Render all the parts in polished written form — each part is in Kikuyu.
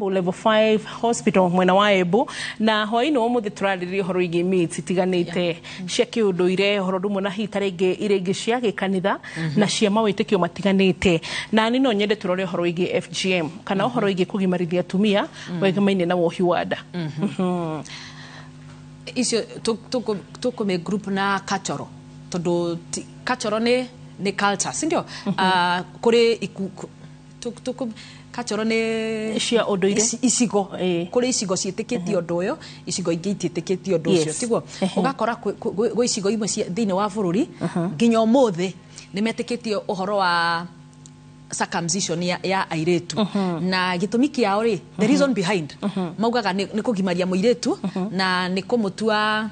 Level 5 Hospital mwena wa Embu. Na hwaĩ-inĩ wa ũmũthĩ tũrarĩrĩria ũhoro wĩgiĩ myths itiganĩte cia kĩũndũire, ũhoro ũndũ ũmwe na hihi ta rĩngĩ iria ingĩ cia gĩkanitha na cia mawĩtĩkio matiganĩte. Na niĩ no nyende tũrore ũhoro wĩgiĩ FGM kana ũhoro wĩgiĩ kũgimarithia atumia wegemaine na wohi wa nda. Icio tũkũmĩ group na cultural, tondũ cultural nĩ culture, si ndio? Kũrĩ cultural nĩ cia ũndũire. Icigo. Kũrĩ icigo ciĩtĩkĩtie ũndũ ũyũ, icigo ingĩ itiĩtĩkĩtie ũndũ ũcio. Tiguo? Ũgakora gwĩ icigo imwe thĩinĩ wa bũrũri nginya ũmũthĩ nĩ metĩkĩtie ũhoro wa circumcision ya airĩtu, na gĩtũmi kĩao rĩ, the reason behind, maugaga nĩ kũgimaria mũirĩtu na nĩ kũmũtua,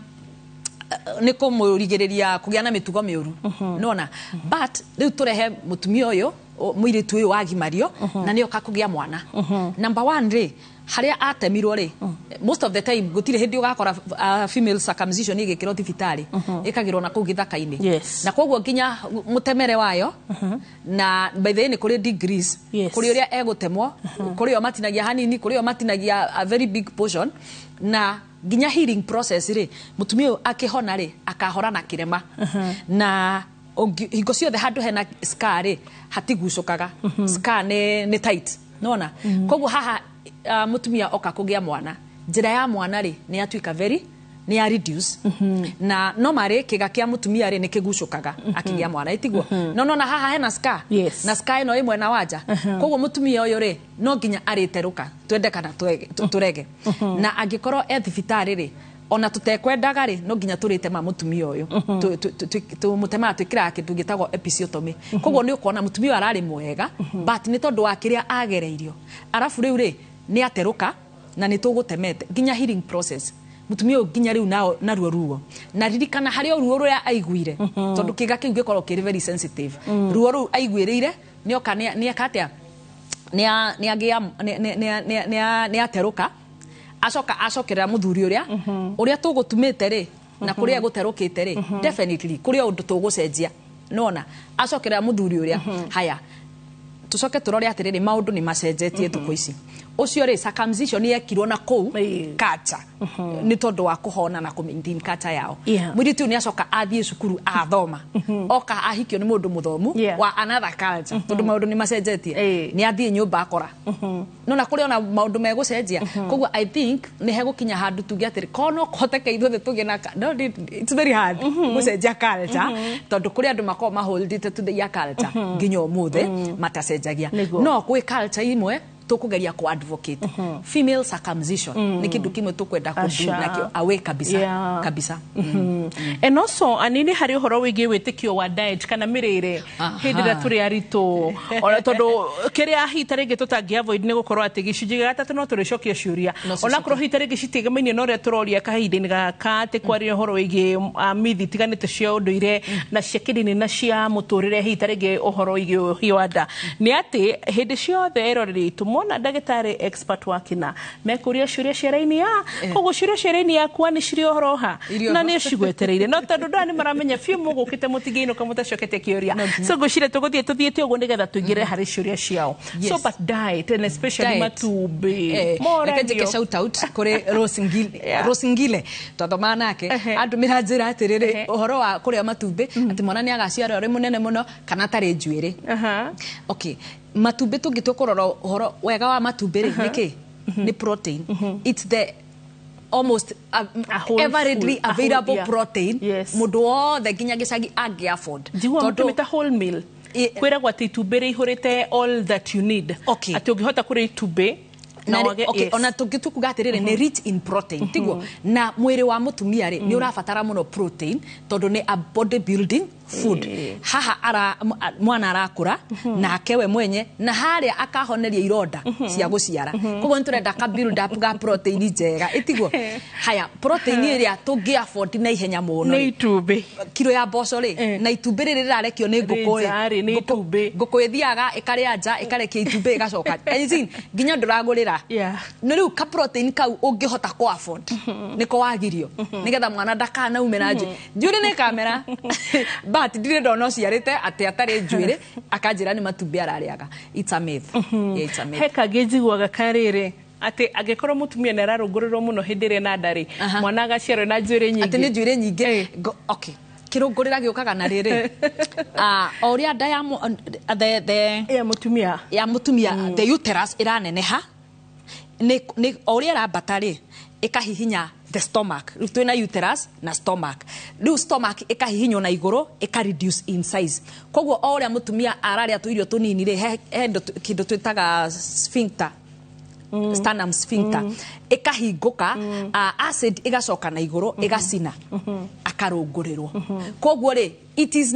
nĩ kũmũrigĩrĩria kũgĩa na mĩtugo mĩũru, nona. But rĩu tũrehe mũtumia ũyũ, mũirĩtu ũyũ wagimario na nĩoka kũgĩa mwana. Number one rĩ, harĩa atemirwo rĩ, most of the time gũtirĩ hĩndĩ ũgakora female circumcision ĩgĩkĩrwo thibitarĩ, ĩkagĩrwo na kũu gĩthaka-inĩ. Na koguo nginya mũtemere wayo, na by the way nĩ kũrĩ degrees, kũrĩ ũrĩa egũtemwo, kũrĩ o matinagia hanini, kũrĩ o matinagia a very big portion. Na nginya healing process rĩ, mũtumia ũyũ akĩhona rĩ, akahora na kĩrema. Na hingo ciothe handũ hena scar rĩ, hatigucũkaga. Scar nĩ tight, nona. Koguo haha mũtumia oka kũgĩa mwana, njĩra ya mwana rĩ, nĩ yatuĩka very, nĩ ya reduce. Na no marĩ kĩga kĩa mũtumia rĩ, nĩ kĩgucũkaga akĩgĩa mwana, ĩtiguo? No nona haha hena scar. Na scar ĩno ĩ mwena wa nja. Koguo mũtumia ũyũ rĩ, no nginya arĩterũka, twende kana tũrege. Na angĩkorwo e thibitarĩ rĩ, ona tũtekwendaga rĩ, no nginya tũrĩtema mũtumia ũyũ. Tũmũtemaga, twĩkĩraga kĩndũ gĩtagwo episiotomy. Koguo nĩ ũkuona mũtumia ũyũ ararĩ mwega, but nĩ tondũ wa kĩrĩa agereirio, arabu rĩu rĩ, nĩ aterũka na nĩ tũgũtemete. Nginya healing process, mũtumia ũyũ nginya rĩu nao naruo ruo, na ririkana harĩ o ruo rũrĩa aiguire, tondũ kĩga kĩu gĩkoragwo kĩrĩ very sensitive. Ruo rũu aiguĩrĩire, nĩoka nĩeka atĩa? Nĩ agĩa nĩ aterũka, acoka acokerera mũthuri ũrĩa ũrĩa tũgũtumĩte rĩ, na kũrĩa gũterũkĩte rĩ, definitely kũrĩ o ũndũ tũgũcenjia, nona acokerera mũthuri ũrĩa. Haya, tucoke turore atiriri, maundu ni macenjetie thikũ ici. Ũcio rĩ, circumcision yekirwo na kũu culture nĩ tondũ wa kũhona na kũ maintain culture yao. Mũirĩtu ũyũ nĩ acoka athiĩ cukuru, athoma, oka ahikio nĩ mũndũ mũthomu wa another culture, tondũ maũndũ nĩ macenjetie. Nĩ athiĩ nyũmba akora no na kũrĩ ona maũndũ megũcenjia. Koguo I think nĩ hegũkinya handũ tuge atĩrĩ, korwo no kũhoteke ithuothe tũgĩe na no, it's very hard gũcenjia culture, tondũ kũrĩ andũ makoragwo maholdĩte to their culture nginya ũmũthĩ matacenjagia. No gwĩ culture imwe tũkũgeria ku advocate female circumcision nĩ kĩndũ kĩmwe tũkwenda kũ Aca. nakĩo away kabisa. Kabisa. And also anini harĩ ũhoro wĩgiĩ wĩtĩkio wa diet kana mĩrĩre hĩndĩ ĩrĩa tũrĩ aritũ, ona tondũ kĩrĩa hihi ta rĩngĩ tũtangĩ avoid nĩ gũkorwo atĩ gĩcunjĩ gĩa gatatũ no tũrĩcokia ciũria. No cicokie. Onakorwo hihi ta rĩngĩ citiĩgamaine na ũrĩa tũroria kahinda-inĩ gaka, atĩ kwaria ũhoro wĩgiĩ mithi itiganĩte cia ũndũire na cia kĩndini na cia mũtũrĩre, hihi ta rĩngĩ ũhoro wĩgiĩ ũhiũ wa nda, nĩ atĩ hĩndĩ ciothe eroreri aitũ mona ndagĩtarĩ expert wa kĩna mekũria ciũria cia raini ya, koguo ciũria cia raini yakwa nĩ cirĩ ũhoro ha Irĩ na oho. nĩ cigwetereire, no tondũ ndaya nĩ maramenya biũ mũgũkĩte mũtingĩinũka mũtacokete kĩũria. So ngwĩciria tũgũthiĩ tũthiĩte ũguo nĩgetha tũingĩre harĩ ciũria ciao. So but diet and especially Diet. matumbĩ. Reke njĩke Moranio. shout out kũrĩ Rose Ngile. Rose Ngile twathomaga nake, andũmĩra njĩra atĩrĩrĩ, ũhoro wa kũrĩa matumbĩ, atĩ mwana nĩ agaciarwo arĩ mũnene mũno kana atarĩ njuĩrĩ. Okay, matumbĩ, tũngĩtua kũrora ũhoro wega wa matumbĩ rĩ, nĩ kĩ? Nĩ protein. It's the almost A whole ever readily food, a whole, available protein mũndũ wothe nginya gĩcagi angĩ afford. Njiguaga mũtũmĩta whole meal. Kwĩragwo atĩ itumbĩ rĩihũrĩte all that you need, atĩ ũngĩhota kũrĩa itumbĩ na wage. Okay, ona tũngĩtua kuga atĩrĩrĩ, nĩ rich in protein, tiguo? Na mwĩrĩ wa mũtumia rĩ, nĩ ũrabatara mũno protein tondũ nĩ a body building food. Haha ara, mwana arakũra nake we mwenye, na harĩa akahoneria ironda cia gũciara. Koguo nĩ tũrenda ka build up ga protein njega, ĩtiguo? Haya, protein ĩrĩa tũngĩ afford na ihenya mũno nĩ rĩ, itumbĩ. Kiro ya mboco rĩ, na itumbĩ rĩrĩ rĩrarekio nĩ ngũkũ Rĩ nja rĩ, nĩ itumbĩ. Ngũkũ ĩthiaga ĩkarĩa nja, ĩkarekia itumbĩ, ĩgacoka. As in, nginya ndũragũrĩra. No rĩu ka protein kau ũngĩhota kũ afford nĩko wagirio, nĩgetha mwana ndakanaume na njuĩrĩ. Njuĩrĩ nĩ kamera, but ndirĩ ndona ũciarĩte atĩ atarĩ njuĩrĩ akanjĩra nĩ matumbĩ ararĩaga. It's a myth. Yeah, it's a myth. He kangĩ njiguaga karĩrĩ Atĩ angĩkorwo mũtumia nĩ ararũngũrĩrwo mũno hĩndĩ ĩrĩa na nda rĩ, mwana agaciarwo na njuĩrĩ nyingĩ. Atĩ nĩ njuĩrĩ nyingĩ. Okay, kĩrũngũrĩra gĩũkaga na rĩrĩ, o ũrĩa nda ya the ya mũtumia, ya mũtumia, the uterus ĩraneneha, nĩ o ũrĩa ĩrambata rĩ, ĩkahihinya the stomach. Rĩu twĩna uterus na stomach, rĩu stomach ĩkahihinywo na igũrũ, ĩka reduce in size. Koguo o ũrĩa mũtumia ararĩa tũirio tũnini rĩ, he kĩndũ twĩtaga sphincter, sternum sphincter ĩkahingũka, acid ĩgacoka na igũrũ, ĩgacina, akarũngũrĩrwo. Koguo rĩ, it is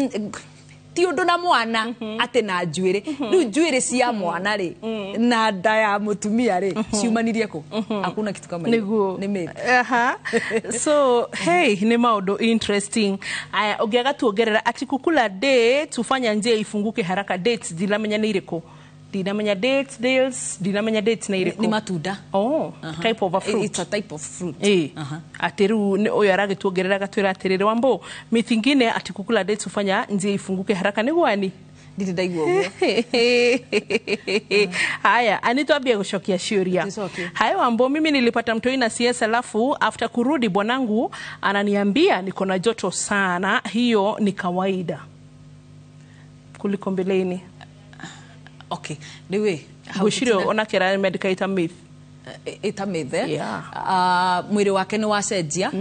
ti ũndũ na mwana atĩ na njuĩrĩ. Rĩu njuĩrĩ cia mwana rĩ na nda ya mũtumia rĩ ciumanirie kũ? Hakuna kitu kama hiyo. Nĩguo. Nĩ myth. Aha. So hey, nĩ maũndũ interesting. Aya, ũngĩaga tuongerera ati kukula dates hufanya njia ifunguke haraka. Dates ndinamenya nĩ irĩkũ, ndinamenya dates, dates, ndinamenya dates nĩ irĩkũ. Nĩ matunda. Oh, type of a fruit. It's a type of fruit. Atĩ rĩu ũyũ aragĩtuongerera agatwĩra atĩrĩrĩ, Wambo, myth ingine ati kukula dates hufanya njia ifunguke haraka nĩ gwani? Ndirĩ ndaigua ũguo. Haya, ani tuambie gucokia ciũria. Tucokie. Haya Wambo, mimi nilipata mtoi na CS, alafu after kurudi bwanangu ananiambia niko na joto sana, hiyo ni kawaida kuliko mbeleni. Okay, rĩu ĩ hau. Ngwĩciria onake aramĩandĩka ita myth. Ĩta myth. Yeah. Mwĩrĩ wake nĩ wacenjia,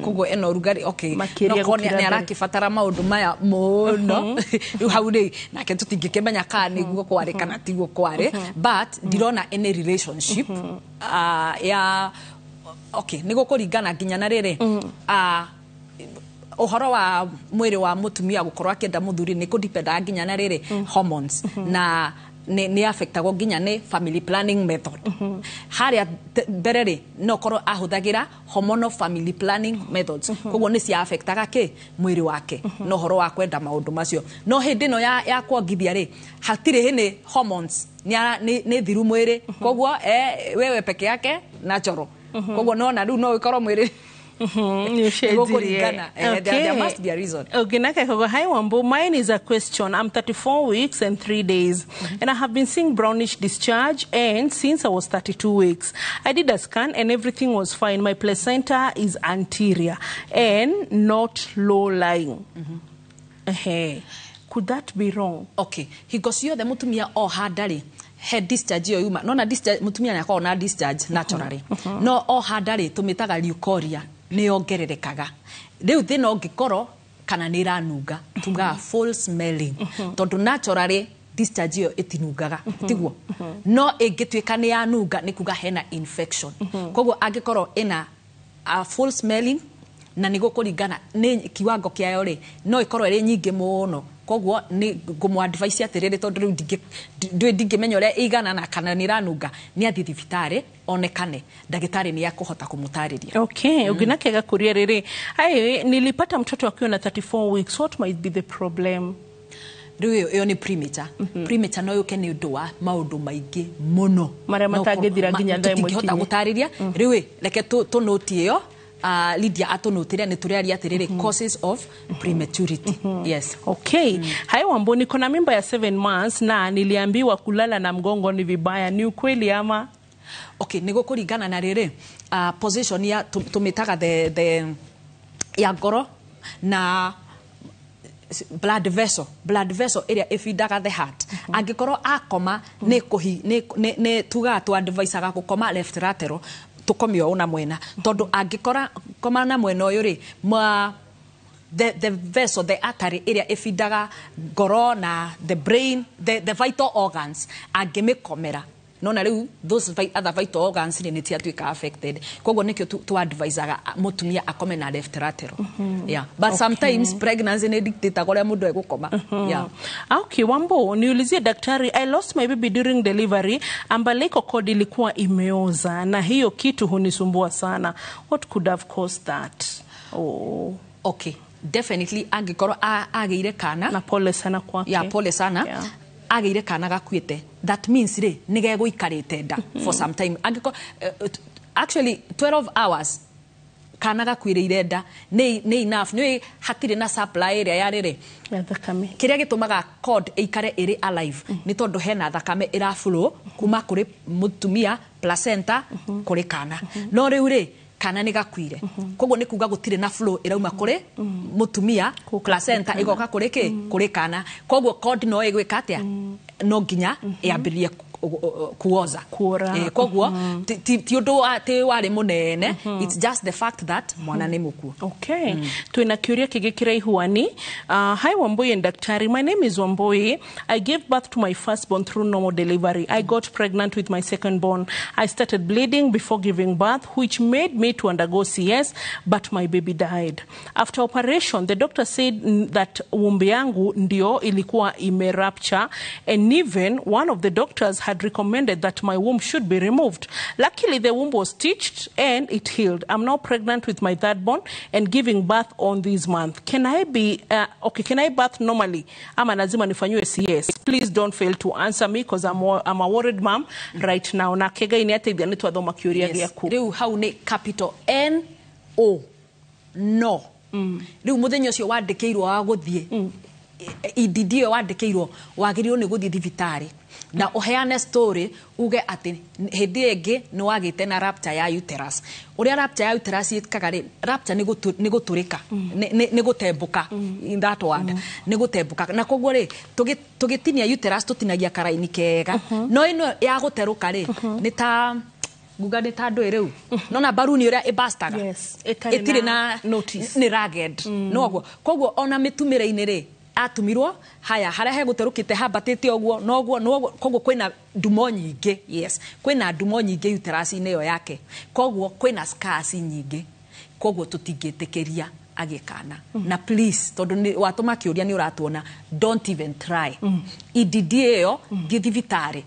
koguo ena ũrugarĩ, okay. Makĩria No korwo gũkĩra nĩ mbere. arakĩbatara maũndũ maya mũno. Rĩu hau rĩ, nake tũtingĩkĩmenya kana nĩguo kwarĩ kana tiguo kwarĩ, but ndirona any relationship ya, okay, nĩ gũkũringana nginya na rĩrĩ, ũhoro wa mwĩrĩ wa mũtumia gũkorwo akĩenda mũthuri nĩ kũdipendaga nginya na rĩrĩ, hormones, na nĩ affectagwo nginya nĩ family planning method. Harĩa mbere rĩ, no korwo ahũthagĩra hormonal family planning methods, koguo nĩ cia affectaga kĩ mwĩrĩ wake na ũhoro wa kwenda maũndũ macio. No hĩndĩ ĩno ya kuongithia rĩ, hatirĩ hĩnĩ hormones, nĩ thiru mwĩrĩ, koguo wewe peke yake natural. Koguo nona rĩu no ĩkorwo mwĩrĩ Nĩ ũcenjirie. Nĩgũkũringana. There must be a reason. Okay, nake kogo, hi Wambo, mine is a question. I'm 34 weeks and 3 days, and I have been seeing brownish discharge and since I was 32 weeks. I did a scan and everything was fine. My placenta is anterior and not low lying. Ehe. Could that be wrong? Okay, hingo ciothe mutumia oha nda rĩ, he discharge ĩyo yuma nona discharge, mutumia nĩ akoragwo na discharge naturally, no oha nda rĩ, tũmĩtaga leukorrhea, nĩ yongererekaga. Rĩu thĩna ũngĩkorwo kana nĩ ĩranunga, tugaga foul smelling, tondũ naturally discharge ĩyo ĩtinungaga, tiguo? No ĩngĩtuĩka nĩ yanunga, nĩ kuga hena infection. Koguo angĩkorwo ĩna foul smelling na nĩ gũkũringana nĩ kiwango kĩayo rĩ, no ĩkorwo ĩrĩ nyingĩ mũno. Koguo nĩ ngũmũ advice atĩrĩrĩ, tondũ rĩu ndũĩ, ndingĩmenya ũrĩa ĩigana na kana nĩ ĩranunga, nĩ athiĩ thibitarĩ onekane, ndagĩtarĩ nĩ akũhota kũmũtarĩria. Okay, mm. Gakũria rĩrĩ, ai, nilipata mtoto akiwa na 34 weeks. What might be the problem? Rĩu ĩyo nĩ premature. Premature no yũke nĩ ũndũ wa maũndũ maingĩ mũno marĩa No matangĩthira nginya thaa ĩmwe tũtingĩhota ikinye. Gũtarĩria rĩu ĩ, reke tũnũti ĩyo, Lydia atũnũtĩre nĩ tũrĩaria atĩrĩrĩ, causes of prematurity, yes. Okay. Hai Wambo, niko na mimba ya 7 months na niliambiwa kulala na mgongo ni vibaya. Ni ukweli ama? Okay, nĩ gũkũringana na rĩrĩ, position ya tũmĩtaga the ya ngoro na blood vessel, blood vessel ĩrĩa ĩbindaga the heart. Angĩkorwo akoma nĩ kũhi nĩ tugaga tu advisaga gũkoma left lateral, tũkome ũũ na mwena, tondũ angĩkora koma na mwena ũyũ rĩ, ma the vessel, the artery ĩrĩa ĩbindaga ngoro na the brain, the vital organs, angĩmĩkomera nona rĩu those other vital organs rĩ, nĩ ciatuĩka affected. Koguo nĩkĩo tu advisaga mũtumia akome na left lateral, yeah. But sometimes pregnancy nĩ dictataga ũrĩa mũndũ egũkoma, yeah. Okay, Wambo, niulizie daktari, I lost my baby during delivery. Umbilical cord ilikuwa imeoza na hiyo kitu hunisumbua sana. What could have caused that? Oh, Okay, definitely angĩkorwo agĩire kana na pole sana kwake. Ya, pole sana. Agĩire kana gakuĩte, that means rĩ, nĩ gegũikarĩte nda for some time. Angĩkorwo actually 12 hours Kana gakuĩrĩire nda nĩ enough, nĩ hatirĩ na supply ĩrĩa ya rĩrĩ ya thakame. Kĩrĩa gĩtũmaga cord ĩikare ĩrĩ alive nĩ tondũ hena thakame ĩra flow kuma kũrĩ mũtumia, placenta, kũrĩ kana. No rĩu rĩ, kana nĩ gakuire, koguo nĩ kuga gũtirĩ na flow ĩrauma kũrĩ mũtumia, placenta, ĩgoka kũrĩ kĩ? Kũrĩ kana. Koguo cord no ĩgwĩka atĩa? No nginya ĩambĩrĩrie kuoza. Kuora. Koguo ti ũndũ atĩ warĩ mũnene, it's just the fact that mwana nĩ mũkuo. Okay. Twina kiuria kĩngĩ kĩraihuani. Hi Wambui and Daktari. My name is Wambui. I gave birth to my firstborn through normal delivery. I got pregnant with my second born. I started bleeding before giving birth, which made me to undergo CS, but my baby died. After operation, the doctor said that womb yangu ndio ilikuwa imerupture, and even one of the doctors had recommended that my womb should be removed. Luckily, the womb was stitched and it healed. I'm now pregnant with my third born and giving birth on this month. Can I be okay? Can I birth normally? Ama lazima nifanyiwe CS? Please don't fail to answer me because I'm a worried mom right now. Na kega ini ateithia nĩ twathoma kĩũria gĩaku. Rĩu hau nĩ capital N O, no. Rĩu mũthenya ũcio wandĩkĩirwo wa gũthiĩ EDD ĩyo wandĩkĩirwo, wagĩrĩirwo nĩ gũthiĩ thibitarĩ na ũheane story, uge atĩ hĩndĩ ĩyo ĩngĩ nĩ wagĩte na rupture ya uterus. Ũrĩa rupture ya uterus ĩkaga rĩ, rupture nĩ gũtũrĩka, nĩ gũtembũka. In that word, nĩ gũtembũka. Na koguo rĩ, tũgĩtinia uterus tũtinagia karaini kega, no ĩno ya gũterũka rĩ, nĩ ta nguga nĩ ta ndũĩ rĩu nona baruni ũrĩa ĩbastaga. Yes, ĩtarĩ ĩtirĩ na na notice. Nĩ ragged noguo. Koguo ona mĩtumĩre-inĩ rĩ, atumirwo haya harĩa hegũterũkĩte hambatĩte ũguo noguo noguo, koguo kwĩna ndumo nyingĩ. Yes, kwĩna ndumo nyingĩ uterus-inĩ ĩyo yake, koguo kwĩna scars nyingĩ, koguo tũtingĩtĩkĩria agĩe kana. Na please, tondũ nĩ watũma kĩũria nĩ ũratuona, don't even try EDD ĩyo, thiĩ thibitarĩ.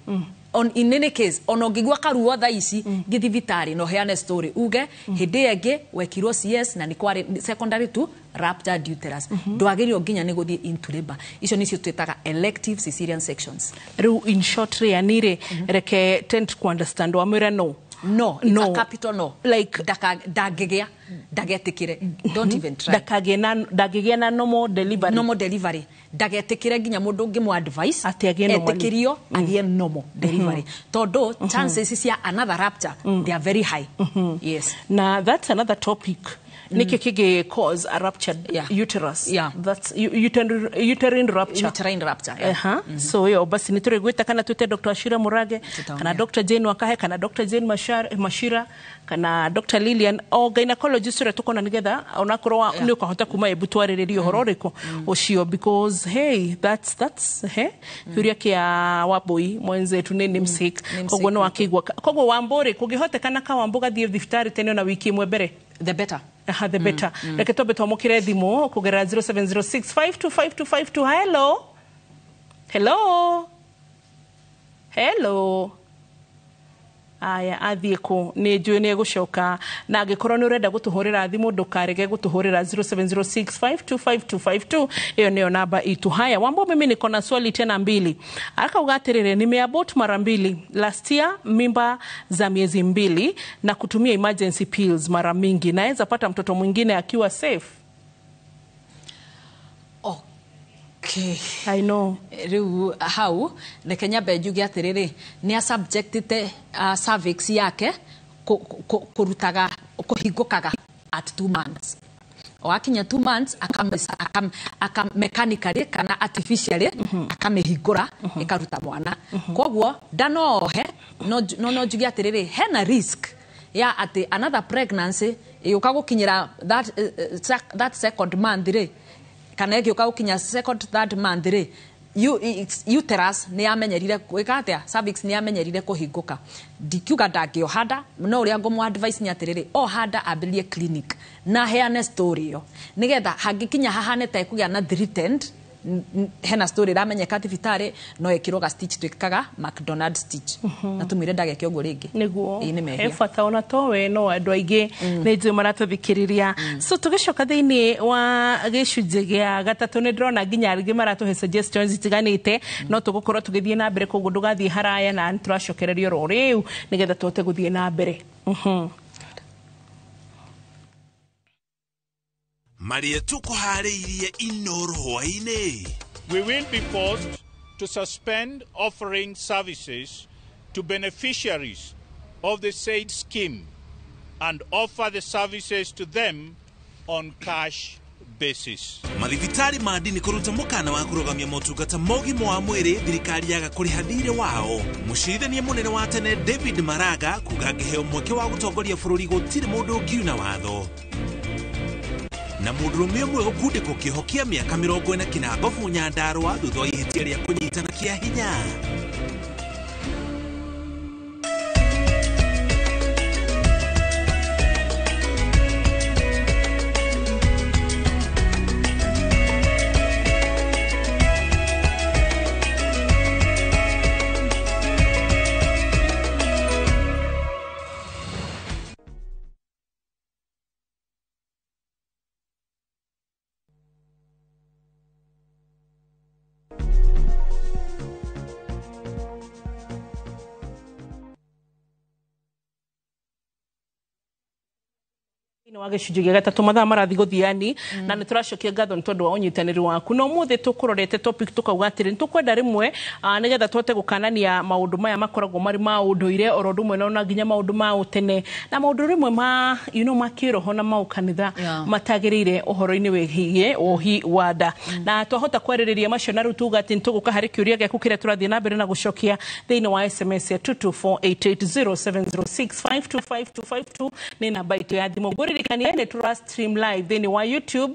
On in any case, ona ũngĩigua karuo thaa ici, thiĩ thibitarĩ na ũheane story, uge hĩndĩ ĩyo ĩngĩ wekirwo CS na nĩ kwarĩ secondary to ruptured uterus. Ndwagĩrĩirwo nginya nĩ gũthiĩ into labor. Icio nĩcio twĩtaga elective cesarean sections. Rĩu in short rĩ, ani rĩ, reke tend ku understand wamwĩra no. No, it's No. a capital no. Like- Ndangĩgĩa, ndagetĩkĩre, don't even try. Ndakagĩe na, ndangĩgĩa na normal delivery. Normal delivery, ndagetĩkĩre nginya mũndũ ũngĩ advice Atĩ agĩe normally. etĩkĩrio agĩe normal delivery, tondũ chances cia another rupture, they are very high, yes. Na that's another topic, nĩkĩ kĩngĩ cause a ruptured uterus. That's uterine rupture. Uterine rupture, yeah. Aha. So yo basi nĩ tũrĩgwĩta kana twĩte Dr. Ashira Murage, Tutaongea. kana Dr. Jane Wakahe, kana Dr. Jane Mashira, kana Dr. Lilian o gynecologist ũrĩa tũkona, nĩgetha onakorwo nĩ ũkahota kuma ebu twarĩrĩrie ũhoro ũrĩkũ ũcio, because hey, that's he kĩũria kĩa Wambui mwenzetu nĩ namesake. Namesake. Koguo nĩ wakĩigua. Koguo Wambũ rĩ, kũngĩhotekana ka Wambũ gathiĩ thibitarĩ tene ona wiki ĩmwe mbere, the better. Aha, the better. Reke twambe twamũkĩre thimũ kũgerera 0706 525252. Hello, hello, hello. Aya, athiĩ kũ? Nĩ njũĩ nĩ egũcoka. Na angĩkorwo nĩ ũrenda gũtũhũrĩra thimũ, ndũkarege gũtũhũrĩra 0706 525252, ĩyo nĩyo namba itu. Haya Wambo, mimi niko na swali tena mbili. Akauga atĩrĩrĩ, nimeabort mara mbili last year, mimba za miezi 2, na kutumia emergency pills mara mingi. Naweza pata mtoto mwingine akiwa safe? Okay. I know. Rĩu hau reke nyambe njuge atĩrĩrĩ, nĩ asubjectĩte cervix yake kũrutaga kũhingũkaga at 2 months. O akinya 2 months, akam mechanically kana artificially akamĩhingũra, ĩkaruta mwana. Koguo nda no ohe, no njuge atĩrĩrĩ, hena risk ya atĩ another pregnancy ĩgũka gũkinyĩra that second month rĩ, kana ĩgĩũka gũkinya second, third month rĩ, uterus nĩ yamenyerire gwĩka atĩa, cervix nĩ yamenyerire kũhingũka. Ndikiuga ndangĩoha nda, no ũrĩa ngũmũ advice nĩ atĩrĩrĩ, oha nda ambĩrĩrie clinic na heane story ĩyo, nĩgetha hangĩkinya hahane ta ĩkũgĩa na threatened, hena story ĩramenyeka thibitarĩ, no ĩkĩrwo ga stitch twĩkaga McDonald stitch, na tũmwĩre ndageke ũguo rĩngĩ. Nĩguo. Ĩĩ, nĩ mehia. He bata ona towe no andũ aingĩ nĩ njũĩ maratũthikĩrĩria. So tũgĩcoka thĩinĩ wa gĩcunjĩ gĩa gatatũ, nĩ ndĩrona nginya angĩ maratũhe suggestions itiganĩte, no tũgũkorwo tũgĩthiĩ na mbere, koguo ndũgathiĩ haraya na nĩ tũracokereria oro rĩu nĩgetha tũhote gũthiĩ na mbere. Marĩa tũkũharĩirie Inoro hwaĩ-inĩ. We will be forced to suspend offering services to beneficiaries of the said scheme and offer the services to them on cash basis. Mathibitarĩ ma ndini kũruta mũkana wa kũrũgamia motungata ma ũgima wa mwĩrĩ thirikari yaga kũrĩha thirĩ wao. Mũcirithania mũnene wa tene David Maraga kuga angĩheo mweke wa gũtongoria bũrũri gũtirĩ mũndũ ũngiuna watho. Na mũndũrũme ũmwe gũkundĩkwo kĩoho kĩa mĩaka 40 Ngobu Nyandarũa thutha wa ihĩtia rĩa kũnyitana kĩa hinya. Wa gĩcunjĩ gĩa gatatũ mathaa marathi gũthiani na nĩ tũracokia ngatho nĩ tondũ wa ũnyitanĩri waku na ũmũthĩ tũkũrorete topic tũkauga atĩrĩ nĩ tũkwenda rĩmwe nĩgetha tũhote gũkanania maũndũ maya makoragwo marĩ ma ũndũire oro ũndũ ũmwe na nginya maũndũ ma ũtene na maũndũ rĩmwe ma you know ma kĩroho na ma ũkanitha matagĩrĩire ũhoro-inĩ wĩgiĩ wohi wa nda na twahota kwarĩrĩria macio na rĩu tuga atĩ nĩ tũgũka harĩ kĩũria gĩaku kĩrĩa tũrathiĩ na mbere na gũcokia thĩinĩ wa SMS ya 224880706525252 nĩ namba itũ ya thimũ. Ngũririkania nĩ tũra stream live thĩinĩ wa YouTube,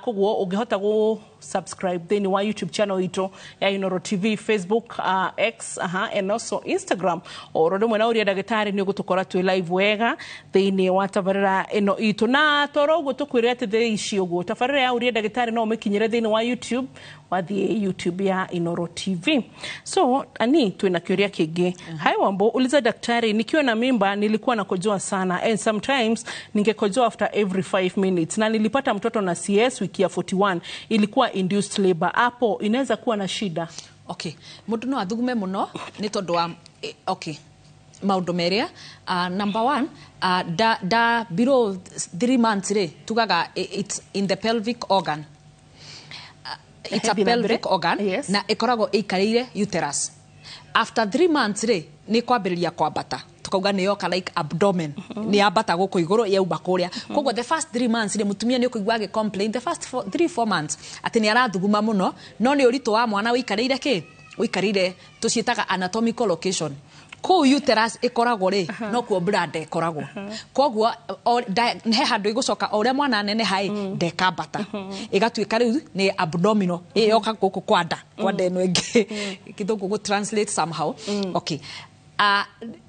koguo ũngĩhota gũ subscribe thĩinĩ wa YouTube channel itũ ya Inoro TV, Facebook, X, and also Instagram. Oro rĩmwe na ũria ndagĩtarĩ nĩ ũgũtũkora twĩ live wega thĩinĩ wa tabarĩra ĩno itũ na toro ũguo tũkwĩre atĩ thĩ ici ũguo tabarĩra ya ũria ndagĩtarĩ no ũmĩkinyĩre thĩinĩ wa YouTube, wathiĩ YouTube ya Inoro TV. So ani twina kĩũria kĩngĩ. Hi Wambo, uliza daktari, nikiwa na mimba nilikuwa nakojoa sana and sometimes ningekojoa after every 5 minutes na nilipata mtoto na CS wiki ya 41, ilikuwa induced labor. Hapo inaweza kuwa na shida? Okay, mũndũ no athugume mũno nĩ tondũ wa okay maũndũ merĩa. Number one, da below 3 months rĩ tugaga it's in the pelvic organ. It's a pelvic organ. Yes. Na ĩkoragwo ĩikarĩire uterus. After 3 months rĩ nĩ kwambĩrĩria kwambata tukauga nĩ yoka like abdomen nĩ yambata gũkũ igũrũ yauma kũrĩa. Koguo the first 3 months rĩ mũtumia nĩ ũkũigua agĩ complain the first 3-4 months atĩ nĩ arathuguma mũno, no nĩ ũritũ wa mwana ũikarĩire kĩ ũikarĩire tũciĩtaga anatomical location. Kũu uterus ĩkoragwo rĩ no kuo bladder ĩkoragwo. Koguo he handũ ĩgũcoka o ũrĩa mwana aneneha ĩ ndekambata ĩgatuĩka rĩu nĩ abdominal ĩyoka gũkũ kwa nda ĩno ĩngĩ kĩthũngũ gũ translate somehow. Okay,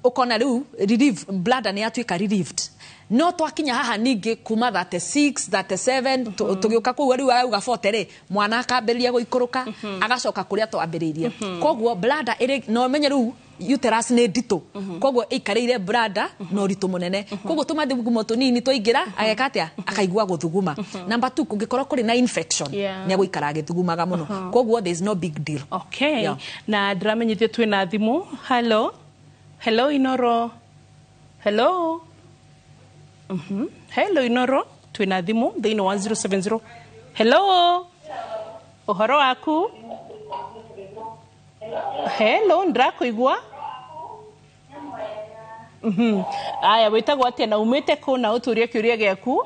ũkona rĩu relief bladder nĩ yatuĩka relieved. No twakinya haha ningĩ kuma 36 37 tũgĩũka kũu rĩu arauga 40 rĩ mwana akambĩrĩria gũikũrũka agacoka kũrĩa twambĩrĩirie. Koguo bladder ĩrĩ no menye rĩu uterus nĩ nditũ, koguo ĩikarĩire bladder na ũritũ mũnene. Koguo tũmathugumo tũnini twaingĩra ageka atĩa akaigua gũthuguma. Number 2, kũngĩkorwo kũrĩ na infection nĩ agũikara agĩthugumaga mũno. Koguo there is no big deal. Okay. Yeah. Na ndĩramenyithio twĩna thimũ. Hello. Hello Inoro. Hello. Hello Inoro, twĩna thimũ thĩinĩ wa 070. Hello. Ũhoro waku? Hello, ndĩrakũigua. Aya, wĩtagwo atĩa na umĩte kũ na ũtũrie kĩũria gĩaku?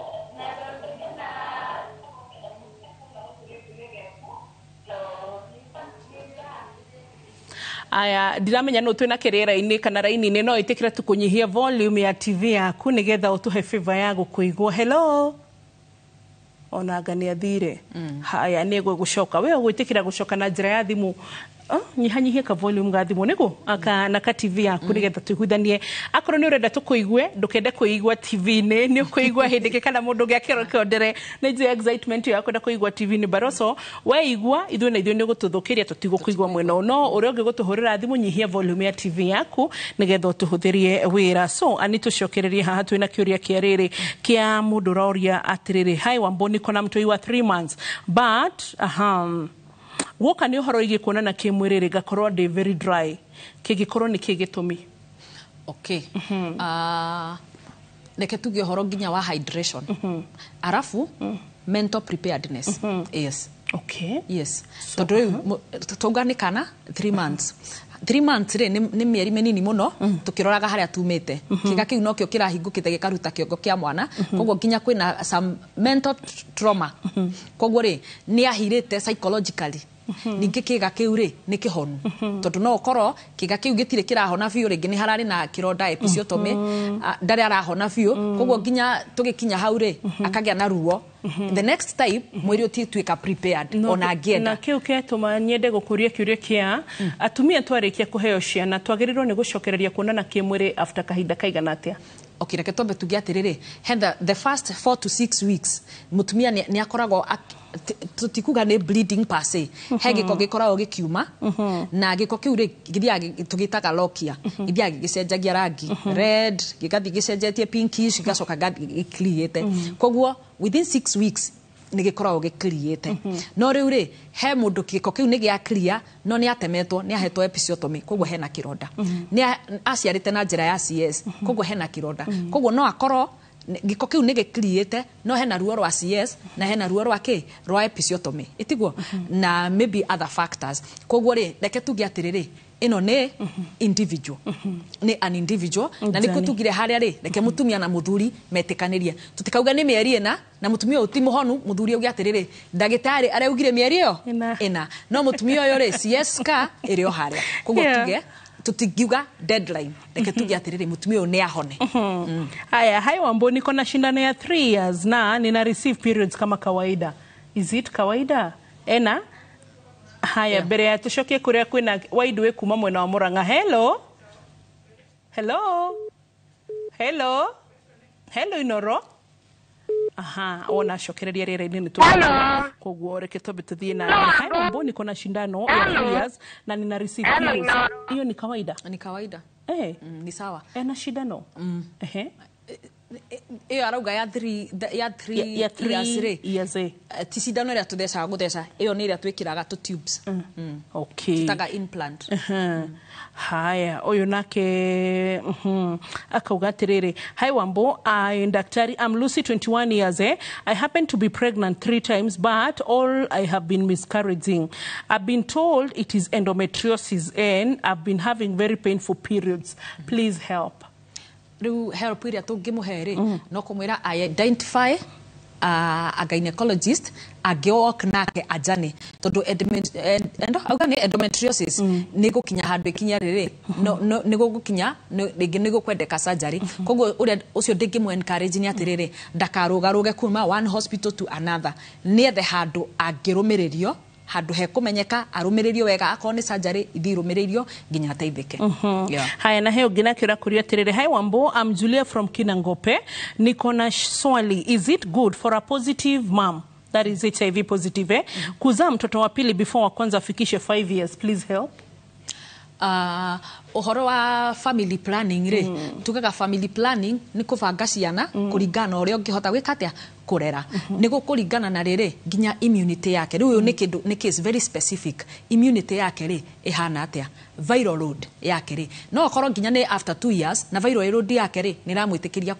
Aya, ndiramenya no twina kĩrĩra-inĩ kana raini-inĩ, no ĩtĩkĩra tu kũnyihia volume ya TV yaku nĩgetha ũtũhe favor ya gũkũigua. Hello. Ona anga nĩ athire. Haya, nĩ gũcoka we ũgwĩtĩkĩra gũcoka na njĩra ya thimũ. Nyihanyihie ka volume ga thimũ nĩguo aka na ka TV yaku nĩgetha tũiguithanie. Akorwo nĩ ũrenda tũkũigue, ndũkende kũigua TV-inĩ, nĩ ũkũigua hĩndĩ ĩngĩ kana mũndũ ũngĩ akĩrekondere. Nĩ njũĩ excitement ya kwenda kũigua TV-inĩ, but also weigua ithuĩ na ithuĩ nĩ ũgũtũthũkĩria tũtigũkũigua mwena ũyũ. No ũrĩa ũngĩ gũtũhũrĩra thimũ, nyihia volume ya TV yaku nĩgetha ũtũhũthĩrie wĩra. So ani tũcokererie haha twĩna kĩũria kĩa rĩrĩ kĩa mũndũ ũroria atĩrĩrĩ, hi Wambo, niko na mtoi wa 3 months but guoka nĩ ũhoro wĩgiĩ kuonana kĩmwĩrĩ rĩ ngakorwo ndĩ very dry, kĩngĩkorwo nĩ kĩ gĩtũmi? Okay. Reke tuge ũhoro nginya wa hydration. Arafu Mental preparedness. Yes. Okay. Yes. Tondũ rĩu tauga nĩ kana 3 months. 3 months rĩ nĩ mĩeri mĩnini mũno tũkĩroraga harĩa tumĩte. Kĩga kĩu nokĩo kĩrahingũkĩte gĩkaruta kĩongo kĩa mwana. Koguo nginya kwĩna some mental trauma. Koguo rĩ nĩ ahirĩte psychologically. Ningĩ kĩga kĩu rĩ nĩ kĩhonu. Tondũ no ũkorwo kĩga kĩu gĩtirĩ kĩrahona biũ, rĩngĩ nĩ hararĩ na kĩronda episiotomy, ndarĩ arahona biũ. Koguo nginya tũgĩkinya hau rĩ akagĩa na ruo. The next time mwĩrĩ ũtituĩka prepared ona angĩenda. Na kĩu kĩatũma nyende gũkũria kĩũria kĩa atumia twarĩkia kũheo ciana twagĩrĩirwo nĩ gũcokereria kuonana kĩmwĩrĩ after kahinda kaigana atĩa? Okay, reke twambe tuge atĩrĩrĩ, the first 4 to 6 weeks mũtumia nĩ akoragwo tũtikuga nĩ bleeding per se. He gĩko gĩkoragwo gĩkiuma na gĩko kĩu rĩ gĩthiaga tũgĩtaga lokia, gĩthiaga gĩgĩcenjagia rangi red, gĩgathiĩ gĩcenjetie pinkish, gĩgacoka gĩclearĩte. Koguo within 6 weeks nĩ gĩkoragwo gĩclearĩte. No rĩu rĩ he mũndũ gĩko kĩu nĩ gĩa clear no nĩ atemetwo, nĩ ahetwo episiotomy, koguo hena kĩronda. Nĩ aciarĩte na njĩra ya CS, koguo hena kĩronda. Koguo no akorwo gĩko kĩu nĩ gĩclearĩte no hena ruo rwa CS na hena ruo rwa kĩ rwa episiotomy, ĩtiguo, na maybe other factors. Koguo rĩ reke tuge atĩrĩrĩ, ĩno nĩ individual, nĩ an individual, na nĩkuo tugire harĩa rĩ reke mũtumia na mũthuri metĩkanĩrie. Tũtikauga nĩ mĩeri ĩna na mũtumia ũyũ ti mũhonu, mũthuri auge atĩrĩrĩ ndagĩtarĩ araugire mĩeri ĩyo ĩna, no mũtumia ũyũ rĩ CS scar ĩrĩ o harĩa. Koguo tuge tutingiuga deadline, reke tuge atĩrĩrĩ mũtumia ũyũ nĩ ahone. Haya, hai Wambo, niko na shindano ya 3 years na nina receive periods kama kawaida. Is it kawaida? Ena haya, mbere ya tucokie kuria kwina waidwe kuma mwena wa Murang'a. Hello. Hello. Hello. Hello Inoro. Aha, ona cokereria rĩera-inĩ nĩ tũgũthiĩ. Koguo reke twambe tũthiĩ na hai Wambo, niko na shindano ya 3 years na nina receive periods. Hiyo ni kawaida? Ni kawaida. Ni sawa. Ena shindano. Ehe. Ĩyo arauga ya 3 years rĩ. Years. Ti cindano ĩrĩa tũthecaga gũtheca, ĩyo nĩ ĩrĩa twĩkĩraga tũ tubes. Okay. Tũtaga implant. Haya, ũyũ nake akauga atĩrĩrĩ, hi Wambo, I daktari, I'm Lucy, 21 years. I happen to be pregnant 3 times, but all I have been miscarriaging. I've been told it is endometriosis and I've been having very painful periods. Please help. Rĩu help ĩrĩa tũngĩmũhe rĩ no kũmwĩra identify a gynecologist angĩwalk nake ajane, tondũ auga nĩ endometriosis nĩ gũkinya handũ ĩkinya rĩrĩ nĩ gũgũkinya rĩngĩ nĩ gũkwendeka surgery. Koguo ũrĩa ũcio ndĩngĩmũ encourage nĩ atĩrĩrĩ ndakarũgarũge kuma one hospital to another, nĩethe handũ angĩrũmĩrĩrio, handũ hekũmenyeka arũmĩrĩrio wega, akorwo nĩ surgery ithiĩ irũmĩrĩirio nginya ateithĩke. Haya, na heo ngina kĩũra kũria atĩrĩrĩ, hi Wambo, I'm Julia from Kinangope, niko na swali, is it good for a positive mom, that is HIV positive, kuzaa mtoto wa pili before wa kwanza afikishe 5 years? Please help. Ũhoro wa family planning rĩ, tugaga family planning nĩ kũbanga ciana kũringana na ũrĩa ũngĩhota gwĩka atĩa kũrera, nĩ gũkũringana na rĩrĩ nginya immunity yake. Rĩu ũyũ nĩ kĩndũ nĩ case very specific, immunity yake rĩ ĩhana atĩa, viral load yake rĩ no akorwo nginya nĩ after 2 years na viral load yake rĩ nĩ ĩramwĩtĩkĩria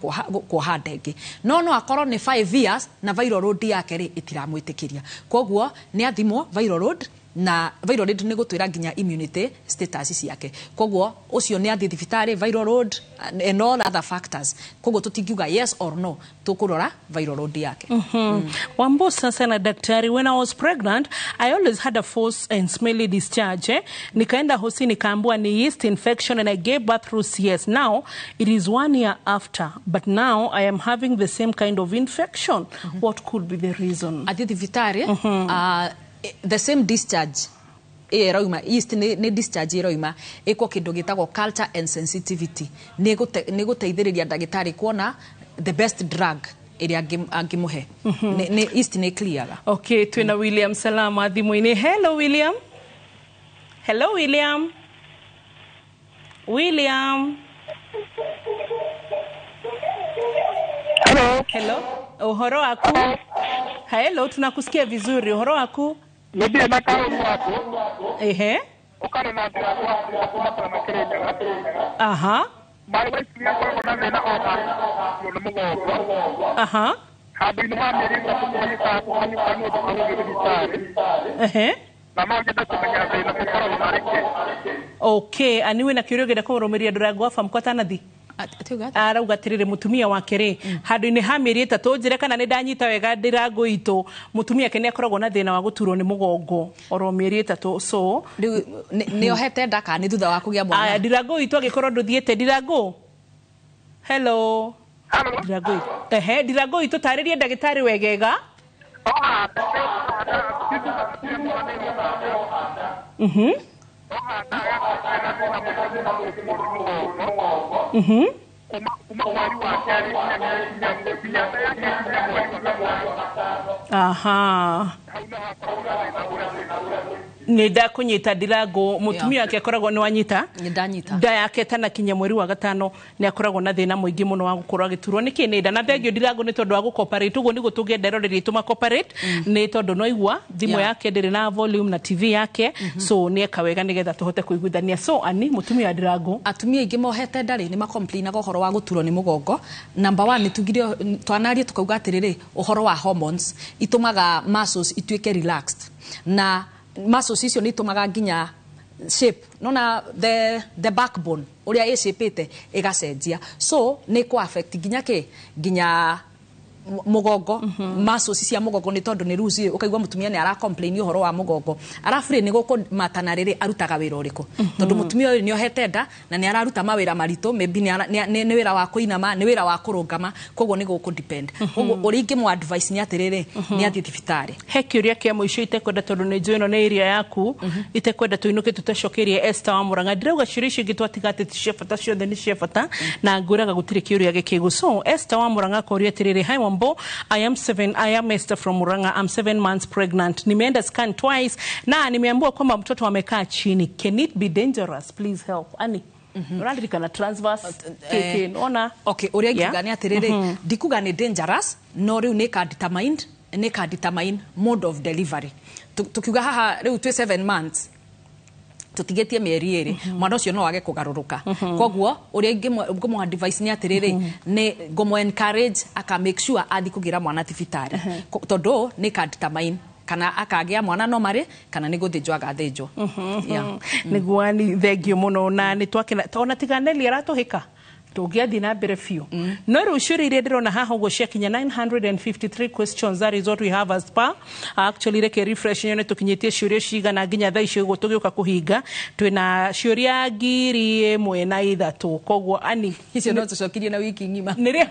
kuoha nda ĩngĩ, no akorwo nĩ 5 years na viral load yake rĩ ĩtiramwĩtĩkĩria. Koguo nĩ athimwo viral load, na viral load nĩ gũtwĩra nginya immunity status ciake. Koguo ũcio nĩ athiĩ thibitarĩ, viral load and all other factors. Koguo tũtingiuga yes or no, tũkũrora viral load yake. Wambo, sasa na daktari, when I was pregnant I always had a force and smelly discharge. Nikaenda hosi nikaambiwa ni yeast infection and I gave birth through CS. Now it is 1 year after, but now I am having the same kind of infection. What could be the reason? Athiĩ thibitarĩ, the same discharge ĩrauma, yeast nĩ discharge ĩrauma, ĩkwo kĩndũ gĩtagwo culture and sensitivity, nĩ gũteithĩrĩria ndagĩtarĩ kuona the best drug ĩrĩa angĩmũhe. Nĩ yeast nĩ clear. Okay, twina William Salama thimũ-inĩ. Hello William. Hello William. William. Hello. Hello. Ũhoro waku? Hello, tunakusikia vizuri. Ũhoro waku? Ndio na karu wako. Ehe. Ukare na wako na Kirinyaga. Aha. Mari wa itumia ngoragwo na thĩna o na mũgongo. Aha. Handũ-inĩ ha mĩeri 3 kũhanyũka kũhanyũka nĩ ũndũ wa gũthiĩ thibitarĩ. Na no nyende kũmenya thĩna ũkoragwo arĩ kĩ. Okay, ani wĩna kĩũria ũngĩenda kũmũrũmĩrĩria Ndirango wa Farm kwa Tanathi? Arauga atiriri mutumia wake ri handu-inĩ ha mĩeri 3 njĩre kana nĩ ndanyita wega Ndirango itũ, mutumia ake nĩ akoragwo na thĩna wa gũturwo nĩ mũgongo oro mĩeri 3. So rĩu nĩ ohete nda kana nĩ thutha wa kũgĩa mwana? Aya, Ndirango itũ angĩkorwo ndũthiĩte. Ndirango, hello. Ndirango itũ, ehe, Ndirango itũ, tarĩrie ndagĩtarĩ wegega. Aha, nĩ ndakũnyita Ndirango. Mũtumia wake akoragwo, nĩ wanyita? Nĩ ndanyita. Nda yake tanakinya mweri wa 5 nĩ akoragwo na thĩna mũingĩ mũno wa gũkorwo agĩturwo nĩ kĩ nĩ nda. Na thengio Ndirango nĩ tondũ wa gũcooperate ũguo nĩguo tũngĩenda eroreri aitũ macooperate, nĩ tondũ no igua thimũ yake ndĩrĩ na volume na TV yake, so nĩ eka wega nĩgetha tũhote kũiguithania. So ani mũtumia wa Ndirango, atumia aingĩ mohete nda rĩ nĩ macomplainaga ũhoro wa gũturwo nĩ mũgongo. Number 1 nĩ tugire twanarie tukauga atĩrĩrĩ, ũhoro wa hormones itũmaga muscles ituĩke relaxed, na muscles icio nĩ itũmaga nginya shape nona the backbone ũrĩa ĩshapĩte ĩgacenjia, so nĩ kũ affect nginya kĩ nginya mũgongo, muscles cia mũgongo, nĩ tondũ nĩ ruci ũkaigua mũtumia nĩ ara complain ũhoro wa mũgongo. Arabu rĩ nĩ gũkũ matana rĩrĩ arutaga wĩra ũrĩkũ, tondũ mũtumia ũyũ nĩ ohete nda na nĩ araruta mawĩra maritũ, maybe nĩ wĩra wa kũinama, nĩ wĩra wa kũrũngama, koguo nĩ gũkũ depend. Koguo ũrĩa ingĩmũ advice nĩ atĩrĩrĩ, nĩ athiĩ thibitarĩ. He kĩũria kĩa mũico itekwenda, tondũ nĩ njũĩ ĩno nĩ area yaku, itekwenda tũinũke tũtacokerie Esther wa Murang'a. Ndĩrauga ciũria icio ingĩ twatiga atĩ ti cia bata, ciothe nĩ cia bata, na ngwĩraga gũtirĩ kĩũria gĩkĩgu. So Esther wa Murang'a akoria atĩrĩrĩ, hi Wambo, I am Esther from Murang'a. I'm 7 months pregnant. Nimeenda scan twice na nimeambiwa kwamba mtoto amekaa chini. Can it be dangerous? Please help. Ani, ũraririkana transverse KK ona? Okay, ũrĩa ingiuga nĩ atĩrĩrĩ, ndikuga nĩ dangerous, no rĩu nĩ ka determined, nĩ ka determine mode of delivery. Tukiuga haha rĩu twĩ 7 months, tũtigĩtie mĩeri 2, mwana ũcio no age kũgarũrũka. Koguo ũrĩa ngũmũ advice nĩ atĩrĩrĩ, nĩ ngũmũ encourage aka make sure athiĩ kũgĩra mwana thibitarĩ, tondũ nĩ ka determine kana akagĩa mwana no marĩ kana nĩ gũthĩnjwo agathĩnjwo. Nĩguo ani thengio mũno, na nĩ twakena ona tiga Nelly aratũhĩka tũngĩathiĩ na mbere biũ. No rĩu ciũria iria ndĩrona haha ũguo ciakinya 953 questions, that is what we have as per. Actually reke refresh nyone tũkinyĩtie ciũria cigana nginya thaa icio ũguo tũgĩũka kũhinga. Twĩna ciũria 1003, koguo ani icio no tũcokirie na wiki ng'ima. Nĩrĩ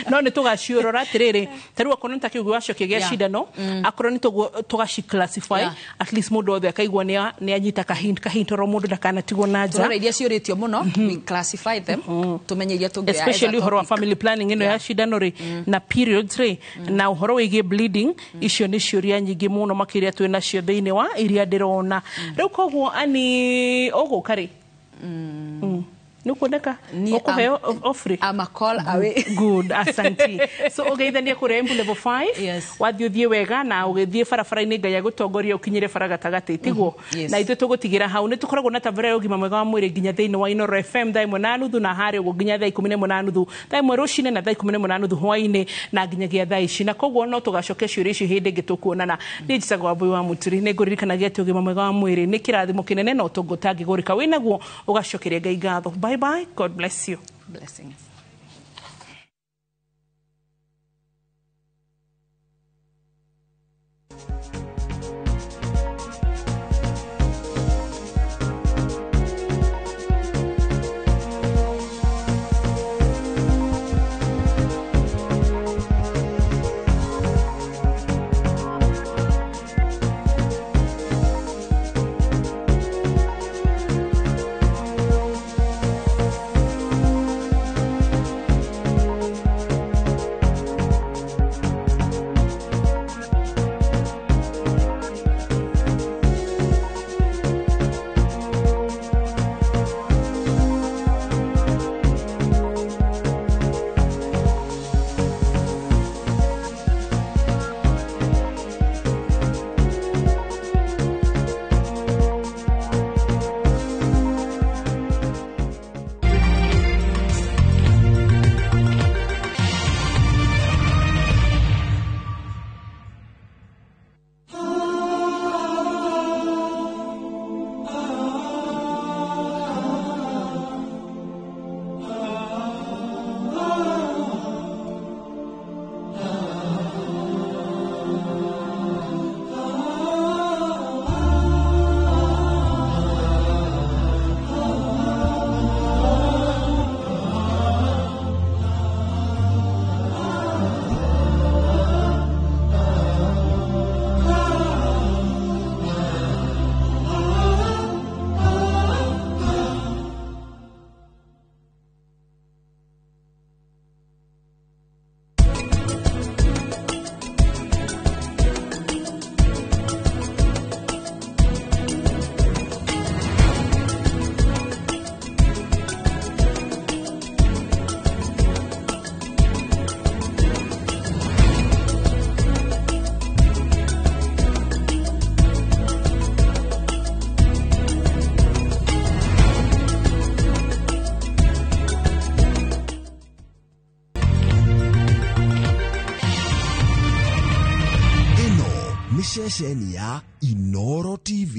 no nĩ tũgaciũrora atĩrĩrĩ, ta rĩu akorwo nĩ ta kĩu wacokia gĩa cindano, akorwo nĩ tũguo tũgaci classify, at least mũndũ othe akaigua nĩ anyita kahint oro mũndũ ndakanatigwo na nja. Tũrore iria ciũrĩtio mũno, we classify them, tumenye iria tũngĩoya as a especially ũhoro wa topic. family planning ĩno ya cindano rĩ, na periods rĩ, na ũhoro wĩgiĩ bleeding, icio nĩ ciũria nyingĩ mũno makĩria twĩ nacio thĩinĩ wa iria ndĩrona rĩu. Koguo ani ũgũka rĩ, nĩ ũkuoneka ũkũheo offrey. I'm a call away. Good, asante. So ũgeithanie kũrĩa Embu level 5. Yes. Wathiĩ ũthiĩ wega, na ũgĩthiĩ barabara-inĩ Ngai agũtongoria ũkinyĩre bara gatagatĩ, tiguo? Yes. Na ithuĩ tũgũtigĩra hau. Nĩ tũkoragwo na tabarĩra ya ũgima mwega wa mwĩrĩ nginya thĩinĩ wa Inooro FM thaa 1:30, na harĩa ũguo nginya thaa 11:30, thaa 1 rũcinĩ na thaa 11:30 hwaĩ-inĩ, na nginyagia thaa ici. Na koguo no tũgacokia ciũria icio hĩndĩ ĩngĩ tũkuonana. Niĩ njĩtagwo Wambui wa Mũturi. Nĩ ngũririkanagia atĩ ũgima mwega wa mwĩrĩ nĩ kĩrathimo kĩnene na ũtonga ũtangĩgũrĩka. Wĩnaguo ũgacokeria Ngai ngatho. Bye bye, God bless you. Blessings. Nĩ ceceni ya Inoro TV.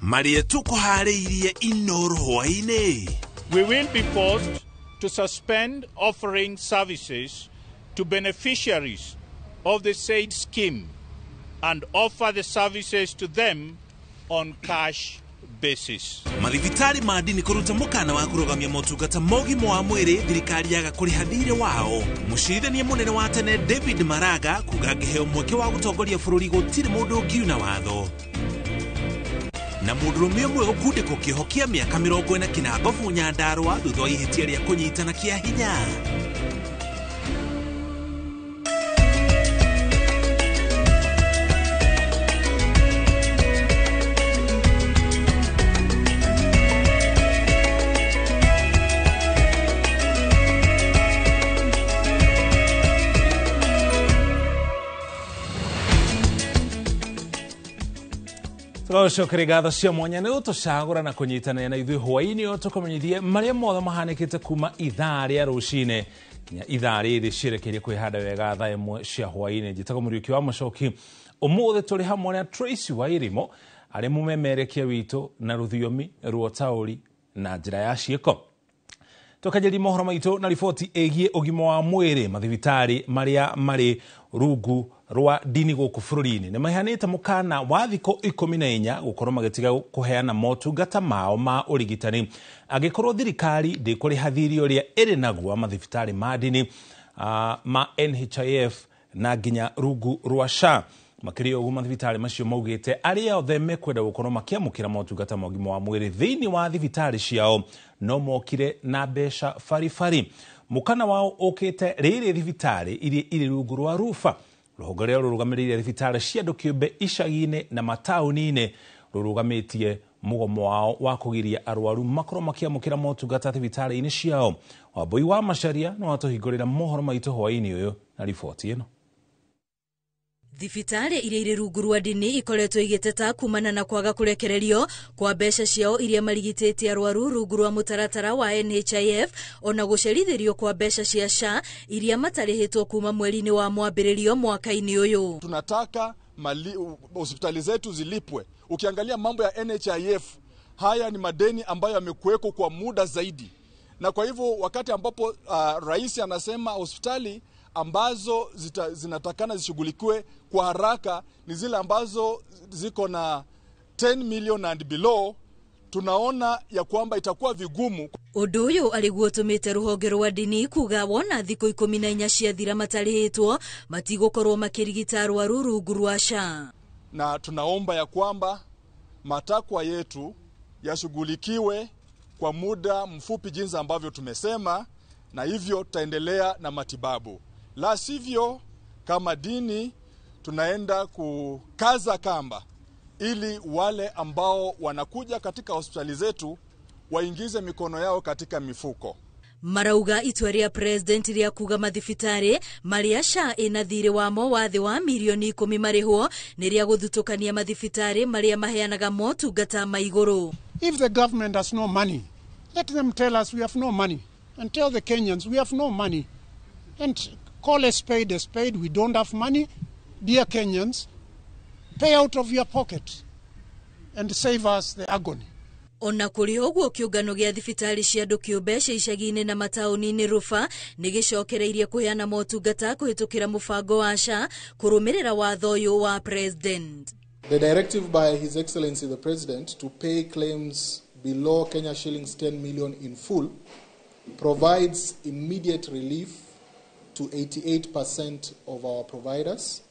Maria tukuharĩirie Inoro hwaĩ-inĩ. We will be forced to suspend offering services to beneficiaries of the said scheme and offer the services to them on cash basis. Mathibitarĩ ma ndini kũruta mũkana wa kũrũgamia motungata ma ũgima wa mwĩrĩ thirikari yaga kũrĩha thirĩ wao. Mũcirithania mũnene wa tene David Maraga kuga angĩheo mweke wa gũtongoria bũrũri gũtirĩ mũndũ ũngiuna watho. Na mũndũrũme ũmwe gũkundĩkwo kĩoho kĩa mĩaka 49 Ngobu Nyandarũa thutha wa ihĩtia rĩa kũnyitana kĩa hinya. Tũgacokeria ngatho cia mwanya nĩ gũtũcagũra na kũnyitanĩra na ithuĩ hwaĩ-inĩ ũyũ tũkũmenyithie marĩa mothe mahanĩkĩte kuma ithaa rĩa rũcinĩ nginya ithaa rĩrĩ cierekeire kwĩhanda wega thaa 1 cia hwaĩ-inĩ. Njĩtagwo Mũriũki wa Mũcoki. Ũmũthĩ tũrĩ hamwe na Tracy Wairimo arĩ mũmemerekia witũ na rũthiomi rwa ũtaũri na njĩra ya ciĩko. Tũkanjĩrĩria mohoro maitũ na riboti ĩgiĩ ũgima wa mwĩrĩ. Mathibitarĩ marĩa marĩ rungu rwa ndini gũkũ bũrũri-inĩ nĩ maheanĩte mũkana wa thikũ 14 gũkorwo magĩtiga kũheana motungata mao ma ũrigitani angĩkorwo thirikari ndĩkũrĩha thirĩ ũrĩa ĩrĩ naguo mathibitarĩ ma ndini ma NHIF na nginya rungu rwa SHA. Makĩria ũguo mathibitarĩ macio maugĩte arĩa othe mekwenda gũkorwo makĩamũkĩra motungata ma ũgima wa mwĩrĩ thĩinĩ wa thibitarĩ ciao no mokire na mbeca baribari. Mũkana wao ũkĩte rĩrĩ thibitarĩ iria irĩ rungu rwa Rufa, rũhonge rũrĩa rũrũgamĩrĩire thibitarĩ cia andũ kĩũmbe icagi-inĩ na mataũni-inĩ, rũrũgamĩtie mũgomo wao wa kũgiria arwaru makorwo makĩamũkĩra motungata thibitarĩ-inĩ ciao. Wambui wa Macharia no atũhingũrĩra mohoro maitũ hwaĩ-inĩ ũyũ na riboti ĩno. Thibitarĩ iria irĩ rungu rwa ndini ikoretwo igĩteta kumana na kwaga kũrekererio kwa mbeca ciao iria marigitĩte arwaru rungu rwa mũtaratara wa NHIF ona gũcerithĩrio kwa mbeca cia SHA iria matarĩhĩtwo kuma mweri-inĩ wa mwambĩrĩrio mwaka-inĩ ũyũ. Tunataka hospitali zetu zilipwe. Ukiangalia mambo ya NHIF, haya ni madeni ambayo yamekuweko kwa muda zaidi, na kwa hivyo wakati ambapo rais anasema hospitali ambazo zinatakana zishughulikiwe kwa haraka ni zile ambazo ziko na 10 million and below, tunaona ya kwamba itakuwa vigumu. Ũndũ ũyũ arĩguo ũtũmĩte rũhonge rwa ndini kuga wona thikũ 14 ciathira matarĩhĩtwo matigũkorwo makĩrigita arwaru rungu rwa SHA. Na tunaomba ya kwamba matakwa yetu yashughulikiwe kwa muda mfupi jinsi ambavyo tumesema, na hivyo tutaendelea na matibabu. La sivyo, kama dini tunaenda kukaza kamba ili wale ambao wanakuja katika hospitali zetu waingize mikono yao katika mifuko. Marauga itua rĩa president rĩa kuga mathibitarĩ marĩa SHA ĩna thirĩ wamo wa thĩ wa mirioni 10 marĩhwo nĩ rĩa gũthutũkania mathibitarĩ marĩa maheanaga motungata ma igũrũ. If the government has no money, let them tell us we have no money, and tell the Kenyans we have no money, and call a spade a spade. We don't have money. Dear Kenyans, pay out of your pocket and save us the agony. Ona kũrĩ ũguo kĩũngano gĩa thibitarĩ cia andũ kĩũmbe cia icagi-inĩ na mataũni-inĩ Rufa nĩ gĩcokereirie kũheana motungata kũhĩtũkĩra mũbango wa SHA kũrũmĩrĩra watho ũyũ wa president. The directive by His Excellency the President to pay claims below Kenya shillings 10 million in full provides immediate relief to 88% of our providers.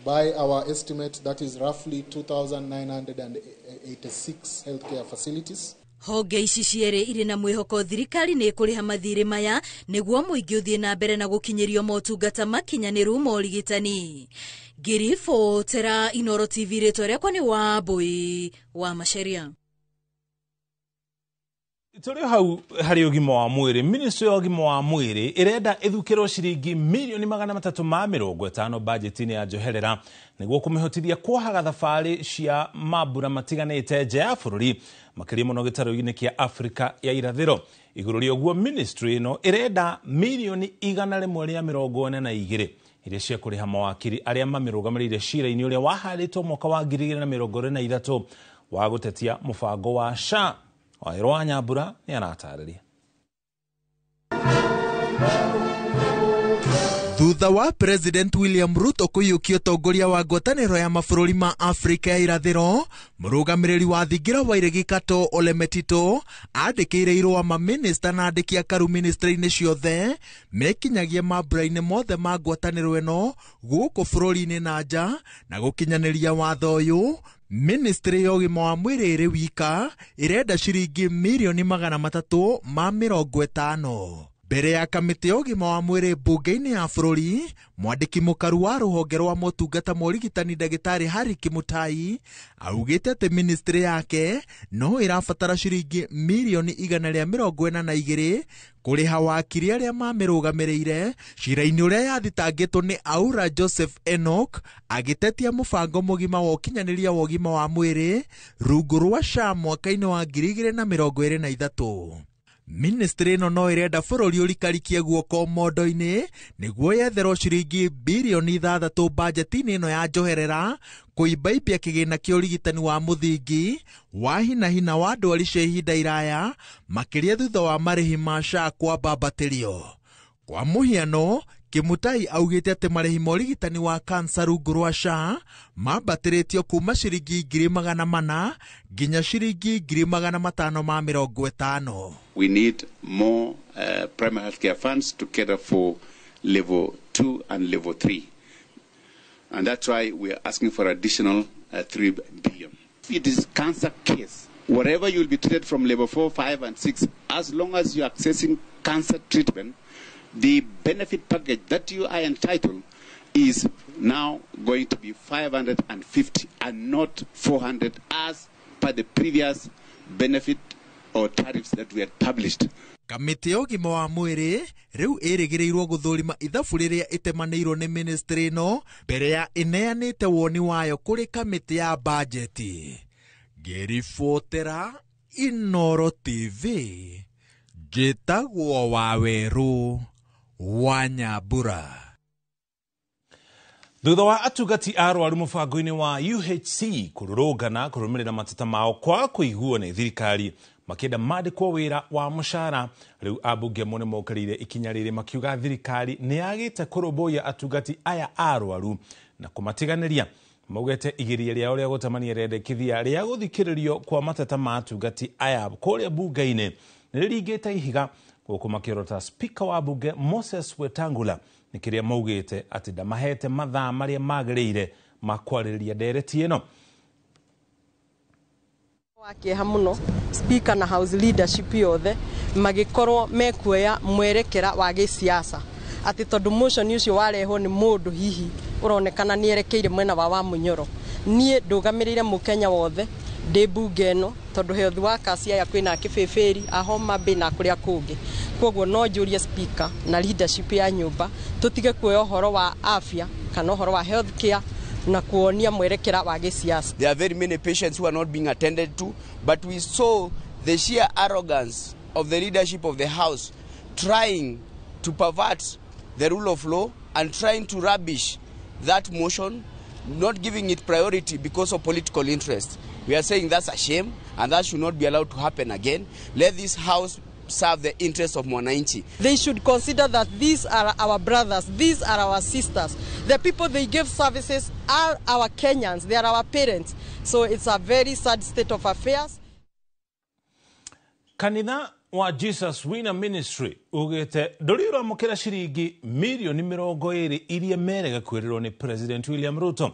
By our estimate, that is roughly 2,986 healthcare facilities. Honge ici cierĩ irĩ na mwĩhoko thirikari nĩ ĩkũrĩha mathirĩ maya nĩguo mũingĩ ũthiĩ na mbere na gũkinyĩrio motungata makinyanĩru ma ũrigitani. Ngĩribotera Inooro TV, rĩtwa rĩakwa nĩ Wambui wa Macharia. Tũrĩ hau harĩ ũgima wa mwĩrĩ, ministry ya ũgima wa mwĩrĩ ĩrenda ĩthukĩrwo ciringi mirioni 350 bajeti-inĩ ya njoherera nĩguo kũmĩhotithia kuohaga thabarĩ cia mambura matiganĩte nja ya bũrũri, makĩria mũno gĩtarũ-inĩ kĩa Afrika ya irathĩro. Igũrũ rĩa ũguo, ministry ĩno ĩrenda mirioni 142 iria cia kũrĩha mawakiri arĩa mamĩrũgamĩrĩire cira-inĩ ũrĩa waharĩtwo mwaka wa 2023 wa gũtetia mũbango wa SHA. Wawerũ wa Nyambura nĩ aratarĩria. Thutha wa President William Ruto kũiyũkia ũtongoria wa ngwatanĩro ya mabũrũri ma Afrika ya irathĩro, mũrũgamĩrĩri wa thingira wa Iregi Katoo Ole Metito andĩkĩire irũa mamĩnĩsta na andĩki akaru ministry-inĩ ciothe mekinyagie mambura-inĩ mothe ma ngwatanĩro ĩno gũkũ bũrũri-inĩ na nja, na gũkinyanĩria watho ũyũ. Ministry ya ũgima wa mwĩrĩ ĩrĩ wika ĩrenda ciringi mirioni 350. Mbere ya kamĩtĩ ya ũgima wa mwĩrĩ mbunge-inĩ ya bũrũri, mwandĩki mũkaru wa rũhonge rwa motungata ma ũrigitani ndagĩtarĩ Harry Kimutai augĩte atĩ ministry yake no ĩrabatara ciringi mirioni 142 kũrĩha wakiri arĩa mamĩrũgamĩrĩire cira-inĩ ũrĩa yathitangĩtwo nĩ Aura Joseph Enoch agĩtetia mũbango mũgima wa ũkinyanĩria wa ũgima wa mwĩrĩ rungu rwa SHA mwaka-inĩ wa 2023. Ministry ĩno no ĩrenda bũrũri ũrikarikie guoko mondo-inĩ nĩguo yetherwo ciringi birioni 6 bajeti-inĩ ĩno ya njoherera kũimbaimbia kĩgĩna kĩa ũrigitani wa mũthingi wa hinahina wa ndwari cia ihinda iraya, makĩria thutha wa marĩhi ma SHA kwambambatĩrio. Kwa mũhiano, Kimutai augĩte atĩ marĩhi ma ũrigitani wa kansa rungu rwa SHA mambatĩrĩtio kuma ciringi 400,000 nginya ciringi 550,000. We need more primary healthcare funds to cater for level 2 and level 3. And that's why we are asking for additional 3 billion. If it is cancer case, wherever you will be treated from level 4, 5 and 6, as long as you are accessing cancer treatment, the benefit package that you are entitled is now going to be 550 and not 400 as per the previous benefit or tariffs that we had published. Kamĩtĩ ya ũgima wa mwĩrĩ rĩu ĩrĩgĩrĩirwo gũthũrima ithabu rĩrĩa ĩtemanĩirwo nĩ ministry ĩno mbere ya ĩneanĩte woni wayo kũrĩ kamĩtĩ ya bajeti. Ngĩribotera Inooro TV, njĩtagwo Wawerũ wa Nyambura. Thutha wa atungati a arwaru mũbango-inĩ wa UHC kũrũrũngana kũrũmĩrĩra mateta mao kwa kũiguo nĩ thirikari makĩenda mandĩkwo wĩra wa mũcara, rĩu ambunge amwe nĩmokĩrĩire ikinya rĩrĩ makiuga thirikari nĩ yagĩte kũrũmbũiya atungati aya a arwaru na kũmatiganĩria. Maugĩte igeria rĩao rĩa gũtamania rĩendekithia rĩa gũthikĩrĩrio kwa mateta ma atungati aya kũrĩa mbunge-inĩ nĩ rĩringĩte ihiga, gũkũ makĩorota spika wa bunge Moses Wetangula nĩ kĩrĩa maugĩte atĩ ndamahete mathaa marĩa magĩrĩire ma kwarĩrĩria ndereti ĩno. Wa kĩeha mũno speaker na house leadership yothe magĩkorwo mekuoya mwerekera wa gĩsiasa atĩ tondũ motion ũcio warehwo nĩ mũndũ hihi ũronekana nĩ erekeire mwena wa Wamunyoro. Niĩ ndũgamĩrĩire mũkenya wothe ndĩ mbunge ĩno tondũ health workers aya kwĩna kĩbĩbĩri a Homa Bay na kũrĩa kũngĩ. Koguo no njũrie speaker na leadership ya nyũmba tũtige kuoya ũhoro wa afya kana ũhoro wa health care na kuonia mwerekera wa gĩsiasa. There are very many patients who are not being attended to, but we saw the sheer arrogance of the leadership of the house trying to pervert the rule of law and trying to rubbish that motion, not giving it priority because of political interest. We are saying that's a shame and that should not be allowed to happen again. Let this house serve the interests of mwananchi. They should consider that these are our brothers, these are our sisters. The people they give services are our Kenyans, they are our parents. So it's a very sad state of affairs. Kanitha wa Jesus Winner Ministry ugite nduri uramukira ciringi mirioni 20 iria merega kwĩrĩrwo nĩ President William Ruto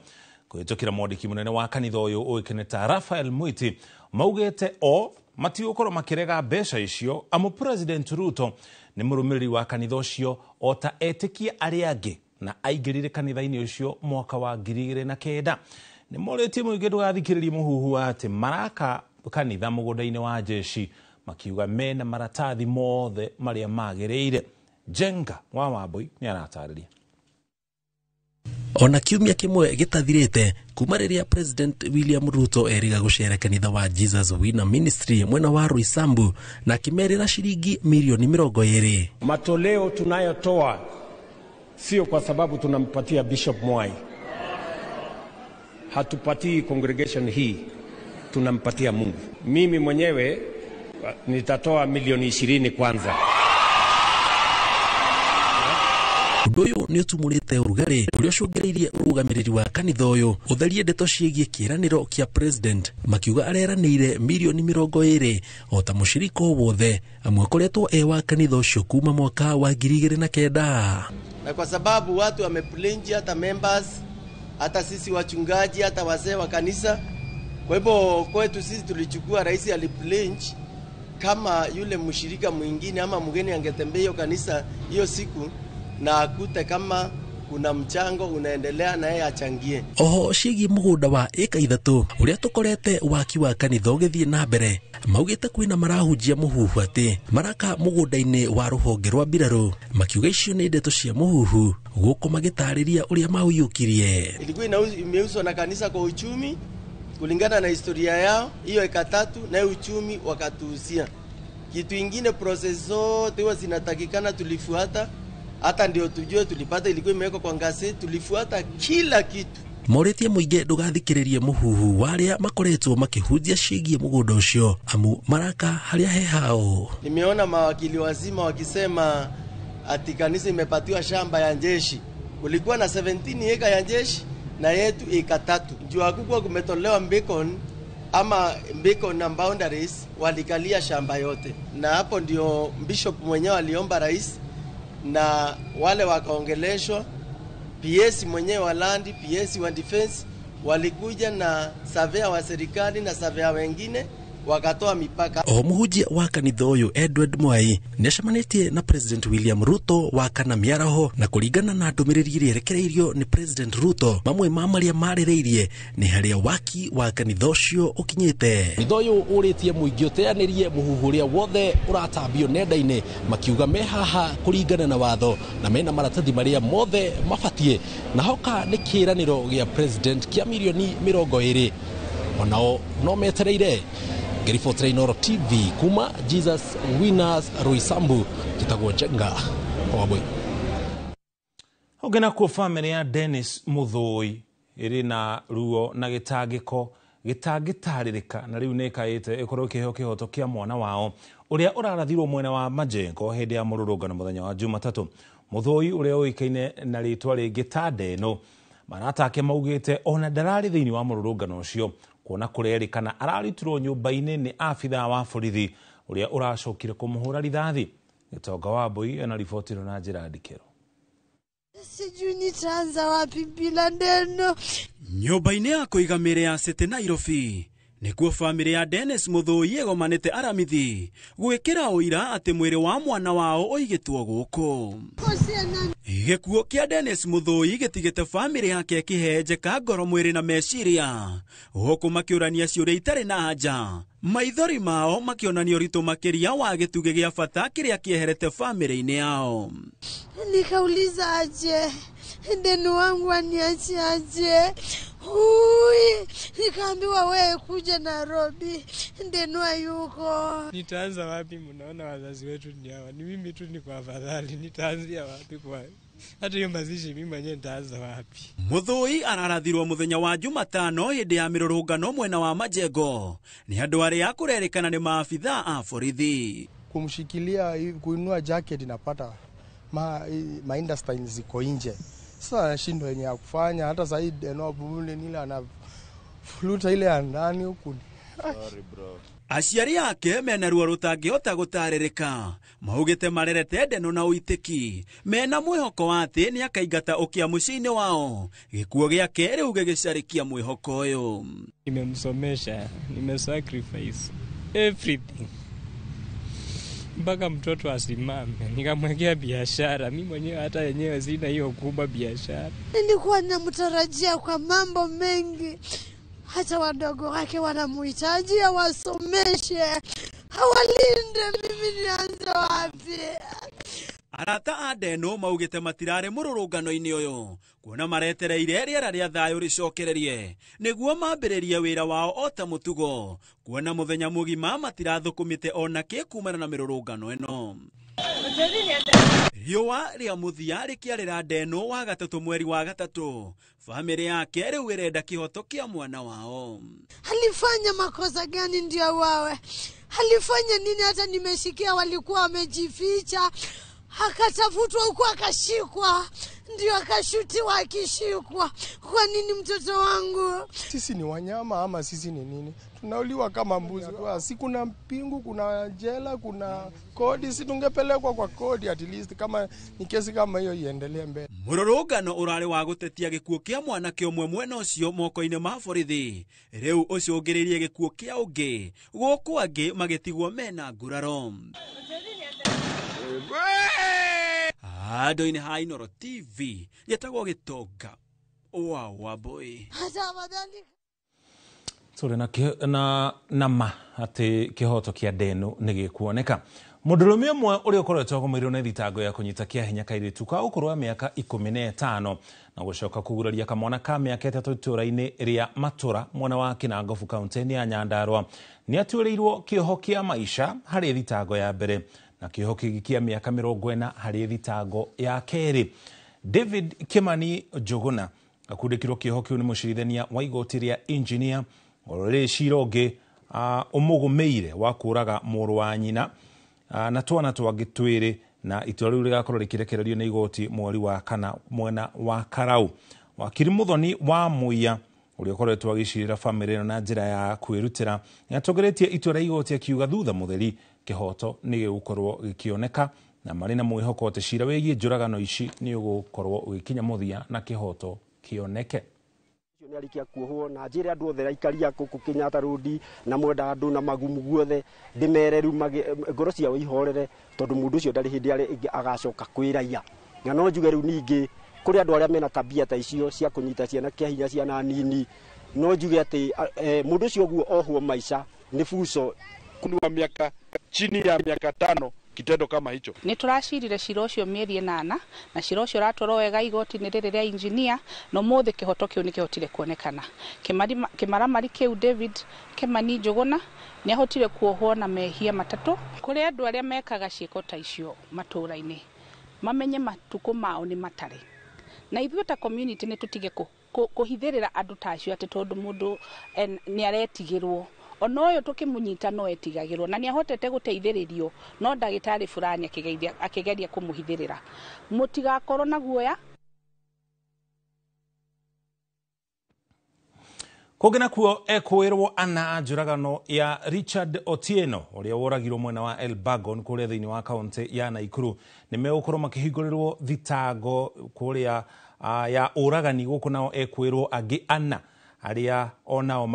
kũhĩtũkĩra mwandĩki mũnene wa kanitha ũyũ ũĩkaine ta Raphael Mwiti maugĩte o Matigũkorwo makĩrega mbeca icio amu President Ruto nĩ mũrũmĩrĩri wa kanitha ũcio o ta etĩkia arĩa angĩ na aingĩrire kanitha-inĩ ũcio mwaka wa 2009. Nĩ morĩtie mũingĩ ndũgathikĩrĩrie mũhuhu wa atĩ maraka kanitha mũgũnda-inĩ wa jeshi, makiuga mena maratathi mothe marĩa magĩrĩire. Jenga wa Wambui nĩ aratarĩria. Ona kiumia kimwe gĩtathirĩte kuma rĩrĩa President William Ruto eriga gũcera kanitha wa Jesus Winner Ministry mwena wa Roysambu na akĩmerĩra ciringi milioni 20. Matoleo tunayotoa sio kwa sababu tunampatia Bishop Mwai, hatupatii congregation hii, tunampatia Mungu. Mimi mwenyewe nitatoa milioni 20 kwanza. Ũndũ ũyũ nĩ ũtumũrĩte ũrugarĩ ũrĩa ũcũngĩrĩirie ũrũgamĩrĩri wa kanitha ũyũ ũtherie ndeto ciĩgiĩ kĩĩranĩro kĩa president, makiuga areranĩire milioni 20 o ta mũcirika o wothe amwe akoretwo e wa kanitha ũcio kuma mwaka wa 2009. Na kwa sababu watu wameplenji, hata members, hata sisi wachungaji, hata wazee wa kanisa. Kwa hivyo kwetu sisi tulichukua, rais aliplenji kama yule mshirika mwingine ama mgeni angetembea hiyo kanisa hiyo siku na akute kama kuna mchango unaendelea na yeye achangie. Oho ciĩgiĩ mũgũnda wa ĩka 3 ũrĩa tũkorete waki wa kanitha ũgĩthiĩ na mbere, maugĩte kwĩna marahunjia mũhuhu atĩ maraka mũgũnda-inĩ wa rũhonge rwa mbirarũ, makiuga icio nĩ ndeto cia mũhuhu gũkũ magĩtarĩria ũrĩa maũiyũkirie. Ilikuwa imeuzwa na kanisa kwa uchumi kulingana na historia yao, hiyo eka 3 na uchumi wakatuuzia. Kitu ingine process zote huwa zinatakikana tulifuata, hata ndio tujue tulipata, ilikuwa imewekwa kwa gazeti, tulifuata kila kitu. Morĩtie mũingĩ ndũgathikĩrĩrie mũhuhu wa arĩa makoretwo makĩhunjia ciĩgiĩ mũgũnda ũcio amu maraka harĩa he hao. Nimeona mawakili wazima wakisema ati kanisa imepatiwa shamba ya jeshi. Kulikuwa na 17 eka ya jeshi na yetu eka 3. Juu hakukuwa kumetolewa beacon ama beacon na boundaries, walikalia shamba yote. Na hapo ndio bishop mwenyewe aliomba rais na wale wakaongeleshwa, PS mwenyewe wa land, PS wa defense walikuja na surveyor wa serikali na surveyor wengine wakatoa mipaka. O mũhunjia wa kanitha ũyũ Edward Mwai nĩacemanĩtie na President William Ruto wa kana mĩaraho, na kũringana na ndũmĩrĩri ĩrĩa ĩrekereirio nĩ President Ruto, mamwe ma marĩa marĩrĩirie nĩ harĩa waki wa kanitha ũcio ũkinyĩte. Kanitha ũyũ ũrĩtie mũingĩ ũteanĩrie mũhuhu ũrĩa wothe ũratambio nenda-inĩ, makiuga me haha kũringana na watho na mena maratathi marĩa mothe mabatiĩ, na hoka nĩ kĩĩranĩro gĩa President kĩa milioni 20 onao no metereire. Ngĩribotera Inooro TV kuma Jesus Winners Roysambu, njĩtagwo Njenga Wambui. Ũngĩ nakuo bamĩrĩ ya Dennis Mũthũi ĩrĩ na ruo na gĩtangĩko gĩtangĩtarĩrĩka, na rĩu nĩ ĩkaĩte ĩkorwo ĩkĩheo kĩhoto kĩa mwana wao ũrĩa ũrarathirwo mwena wa Majengo hĩndĩ ya mũrũrũngano mũthenya wa Jumatatũ. Mũthũi ũrĩa ũĩkaine na rĩtwa rĩngĩ ta Ndeno, marata ake maugĩte ona ndararĩ thĩinĩ wa mũrũrũngano ũcio, kuona kũrerĩkana ararutirwo nyũmba-inĩ nĩ abithaa wa borithi ũrĩa ũracokire kũmũhũra rithathi. Gĩtonga Wambui ena riboti ĩno na njĩra ndikĩru. Sijui nitaanza wapi bila Ndeno. Nyũmba-inĩ ya kũiga mĩĩrĩ ya City Nairobi nĩkuo bamĩrĩ ya Dennis Mũthũi ĩgomanĩte aramithi gwĩkĩra ũira atĩ mwĩrĩ wa mwana wao ũigĩtwo gũkũ. Gĩkuũ kĩa Dennis Mũthũi gĩtigĩte bamĩrĩ yake ĩkĩhenjeka ngoro mwĩrĩ na meciria, gũkũ makĩũrania ciũria itarĩ na anja, maithori mao makĩonania ũritũ makĩria wa gĩtugĩ gĩa bata kĩrĩa kĩeherete bamĩrĩ-inĩ yao. Nikauliza aje Ndeno wangu aniache aje? Ui, nikaambiwa wewe kuja Nairobi, Ndeno hayuko. Nitaanza wapi? Mnaona wazazi wetu ni hawa, ni mimi tu niko afadhali, nitaanzia wapi kwa hata hiyo mazishi mimi mwenyewe nitaanza wapi? Mũthũi ararathirwo mũthenya wa Jumatano hĩndĩ ya mĩrũrũngano mwena wa Majengo nĩ andũ arĩa kũrerĩkana nĩ maabithaa a borithi. Kumshikilia kuinua jacket inapata ma intestines ziko nje. Sasa anashindwa yenye ya kufanya, hata zaidi nile anafluta ile ya ndani huku. Sorry bro. Aciari ake mena ruo rũtangĩhota gũtarĩrĩka, maugĩte marerete Ndeno na ũitĩki, mena mwĩhoko wa atĩ nĩakaingata ũkĩa mũciĩ-inĩ wao. Gĩkuũ gĩake rĩu gĩgĩcarĩkia mwĩhoko ũyũ. Nimemsomesha, nimesacrifice everything mpaka mtoto asimame, nikamwekea biashara. Mimi mwenyewe hata yenyewe sina hiyo kubwa biashara. Nilikuwa namtarajia kwa mambo mengi, hata wadogo wake wanamuhitaji, awasomeshe, awalinde. Mimi nianze wapi? Arata a Ndeno maugite matirarĩ mũrũrũngano-inĩ ũyũ kuona maretereire rĩera rĩa thayũ rĩcokererie nĩguo mambĩrĩrie wĩra wao o ta mũtugo, kuona mũthenya mũgima matirathũkũmĩte ona kĩ kumana na mĩrũrũngano ĩno. Riũa rĩa mũthia rĩkĩarĩra Ndeno wa gatatũ mweri wa gatatũ, bamĩrĩ yake rĩu ĩrenda kĩhoto kĩa mwana wao. Alifanya makosa gani ndio wawe? Alifanya nini? Hata nimeshikia walikuwa wamejificha, akatafutwa huku akashikwa, ndio akashutiwa akishikwa. Kwa nini mtoto wangu? Sisi ni wanyama ama sisi ni nini? Tunauliwa kama mbuzi. Si kuna mpingu, kuna jela, kuna kodi, si tungepelekwa kwa kodi at least kama ni kesi kama hiyo iendelee mbele. Mũrũrũngano ũrarĩ wa gũtetia gĩkuũ kĩa mwanake ũmwe mwena ũcio moko-inĩ ma borithi rĩu ũcũngĩrĩirie gĩkuũ kĩa ũngĩ gũkũ angĩ magĩtigwo mena nguraro. Handũ-inĩ ha Inooro TV njetagwo Gĩtonga wa Wambui. Tũrĩ na ma atĩ kĩhoto kĩa Ndeno nĩ gĩkuoneka. Mũndũrũme ũmwe ũrĩa ũkoretwo agũmĩirwo nĩ thitango ya kũnyita kĩa hinya kairĩtu ka ũkũrũ wa mĩaka 15 na gũcoka kũguraria kamwana ka mĩaka 3 itũũra-inĩ rĩa Matũra mwena wa Kĩnangobu kaunti-inĩ ya Nyandarua nĩ atuĩrĩirwo kĩoho kĩa maica harĩ thitango ya mbere na kĩoho kĩngĩ kĩa mĩaka 40 harĩ thitango ya kerĩ. David Kimani Njuguna akundĩkirwo kĩoho kĩu nĩ mũcirithania wa igoti rĩa engineer ũrĩ cira ũngĩ ũmũgũmĩire wa kũũraga mũrũ wa nyina na twana twangĩ twĩrĩ, na itua rĩu rĩgakorwo rĩkĩrekererio nĩ igoti mweri wa kana mwena wa Karau. Wakiri Muthoni wa Muia ũrĩa ũkoretwo agĩcirĩra bamĩrĩ ĩno na njĩra ya kwĩrutĩra nĩatongoretie itua rĩa igoti akiuga thutha mũtheri kĩhoto nĩ gĩgũkorwo gĩkĩoneka na marĩ na mwĩhoko atĩ cira wĩgiĩ njũragano ici nĩ ũgũkorwo ũgĩkinya mũthia na kĩhoto kĩoneke. Nĩ arĩkia kuohwo na njĩre andũ othe aikaria gũkũ Kenyatta Road na mwenda andũ na magumu guothe ndĩmere rĩu ngoro ciao ihorere tondũ mũndũ ũcio ndarĩ hĩndĩ ĩngĩ agacoka kwĩ raia. Na no njuge rĩu ningĩ kũrĩ andũ arĩa mena tabia ta icio cia kũnyita ciana kĩa hinya ciana nini, no njuge atĩ mũndũ ũcio ũguo ohwo maica nĩ buco wa miaka chini ya miaka 5 kitendo kama hicho. Nĩ tũracirire cira ũcio mĩeri 8 na cira ũcio ũratwarwo wega igoti-inĩ rĩrĩ rĩa engineer no mũthĩ kĩhoto kĩu nĩ kĩhotire kuonekana. Kĩmaramari kĩu David Kimani Njuguna nĩ ahotire kuohwo na mehia 3. Kũrĩ andũ arĩa mekaga ciĩko ta icio matũũra-inĩ mamenye matukũ mao nĩ matare, na ithuĩ ta community nĩ tũtige kũhithĩrĩra andũ ta acio atĩ tondũ mũndũ nĩ aretigĩrwo. Ona ũyũ tũkĩmũnyita no etigagĩrwo na nĩ ahotete gũteithĩrĩrio no ndagĩtarĩ fulani akĩgeria kũmũhithĩrĩra. Mũtigakorwo na guoya. Kũngĩ nakuo ekwĩrwo ana njũragano ya Richard Otieno ũrĩa woragirwo mwena wa Elbagon kũrĩa thĩinĩ wa kaunti ya Naikuru nĩ megũkorwo makĩhingũrĩrwo thitango kũrĩa ya ũragani. Gũkũ nao ekwĩrwo angĩ ana arĩa onao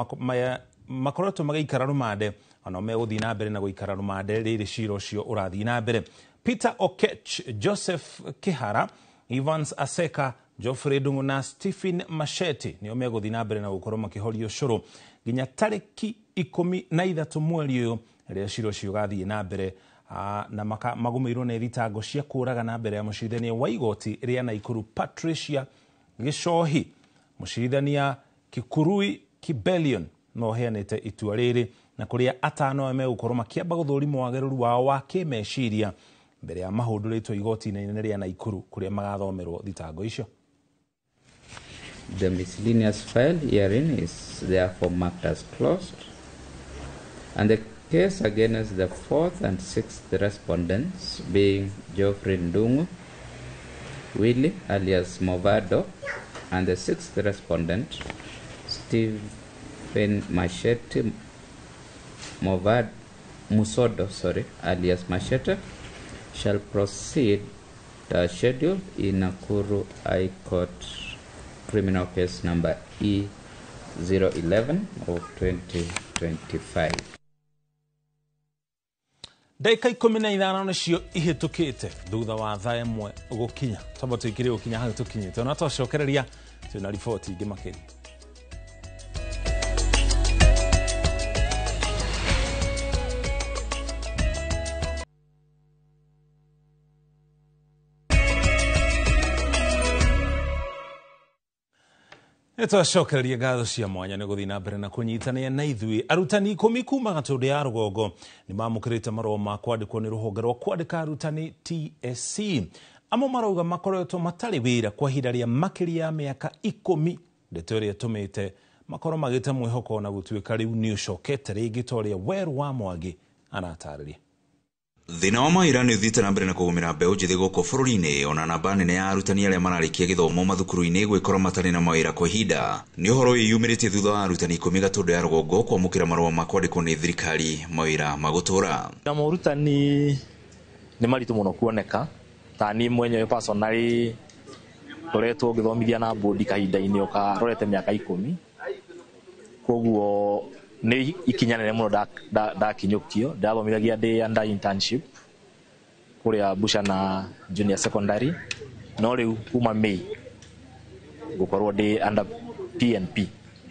makoretwo magĩikara rũmande onao megũthiĩ na mbere na gũikara rũmande rĩrĩ cira ũcio ũrathiĩ na mbere. Peter Okech, Joseph Kihara, Evans Aseka, Geoffrey Ndung'u na Stephen Machete nĩo megũthiĩ na mbere na gũkorwo makĩhorio ũcũrũ nginya tarĩki 13 mweri ũyũ rĩrĩa cira ũcio ũgathiĩ na mbere na magũmĩirwo nĩ thitango cia kũũraga na mbere ya mũcirithania wa igoti rĩa Naikuru Patricia Gĩcohi. Mũcirithania Kikurui Kibelion no heanĩte itua rĩrĩ na kũrĩa atano megũkorwo makĩamba gũthũrimwo wagĩrĩru wao wa kĩmeciria mbere ya mahũndũrĩtwo igoti-inĩ inene rĩa Naikuru kũrĩa magathomerwo thitango icio. The miscellaneous file herein is therefore marked as closed, and the case against the fourth and sixth respondents being Geoffrey Ndung'u, Willie alias Movado, and the sixth respondent Stephen Machete Musodo, alias Machete, shall proceed as scheduled in Nakuru High Court Criminal Case number E011 of 2025. Ndagĩka 15 nĩcio ihĩtũkĩte thutha wa thaa 1 gũkinya. Twamba tũikire gũkinya hau tũkinyĩte, ona twacokereria twĩna riboti ingĩ makĩria. Nĩtwacokereria ngatho cia mwanya nĩ gũthiĩ na mbere na kũnyitanĩra na ithuĩ. Arutani 10 kuma Gatũndũ ya rũgongo nĩ mamũkĩrĩte marũa ma kwandĩkwo nĩ rũhonge rwa kwandĩka arutani TSC. Amwe marauga makoretwo matarĩ wĩra kwa ihinda rĩa makĩria ya mĩaka 10, ndeto ĩrĩa ĩtũmĩte makorwo magĩte mwĩhoko na gũtuĩka rĩu nĩ ũcokete rĩngĩ ta ũrĩa Werũ wa Mwangi aratarĩria. Thĩna wa mawĩra nĩ ũthiĩte na mbere na kũgũmĩra mbeũ njĩthĩ gũkũ bũrũri-inĩ, ona namba nene ya arutani arĩa mararĩkia gĩthomo mathukuru-inĩ gwĩkora matarĩ na mawĩra kwa ihinda. Nĩ ũhoro wĩyumĩrĩtie thutha wa arutani 10 Gatũndũ ya rũgongo kwamũkĩra marũa ma kwandĩkwo nĩ thirikari mawĩra ma gũtũũra. Na morutani nĩ maritũ mũno kuoneka, ta niĩ mwenyewe personally ngoretwo ngĩthomithia na bodi kahinda-inĩ o karorete mĩaka 10, koguo nĩ ikinya nene mũno ndakinyũkio. Ndathomithagia ndĩ under internship kũrĩa Bushana Junior Secondary, no rĩu kuma May ngũkorwo ndĩ under PNP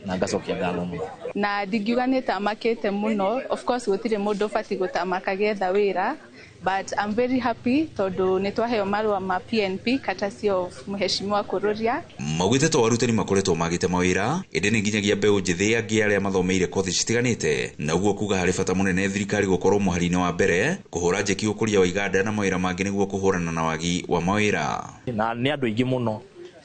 na ngacokia ngatho mũno. Na ndingiuga nĩ tamakĩte mũno, of course gũtirĩ mũndũ ũbatiĩ gũtamaka agĩetha wĩra, but I'm very happy tondũ nĩ twaheo marũa ma PNP courtesy of Mheshimiwa Kururia. Maugĩte to arutani makoretwo magĩte mawĩra, ĩndĩ nĩ nginyagia mbeũ njĩthĩ angĩ arĩa mathomeire kothi citiganĩte, na ũguo kuga harĩ bata mũnene thirikari gũkorwo mũhari-inĩ wa mbere kũhũra njeki ũkũria wa iganda na mawĩra mangĩ nĩguo kũhũrana na wagi wa mawĩra. Na nĩ andũ aingĩ mũno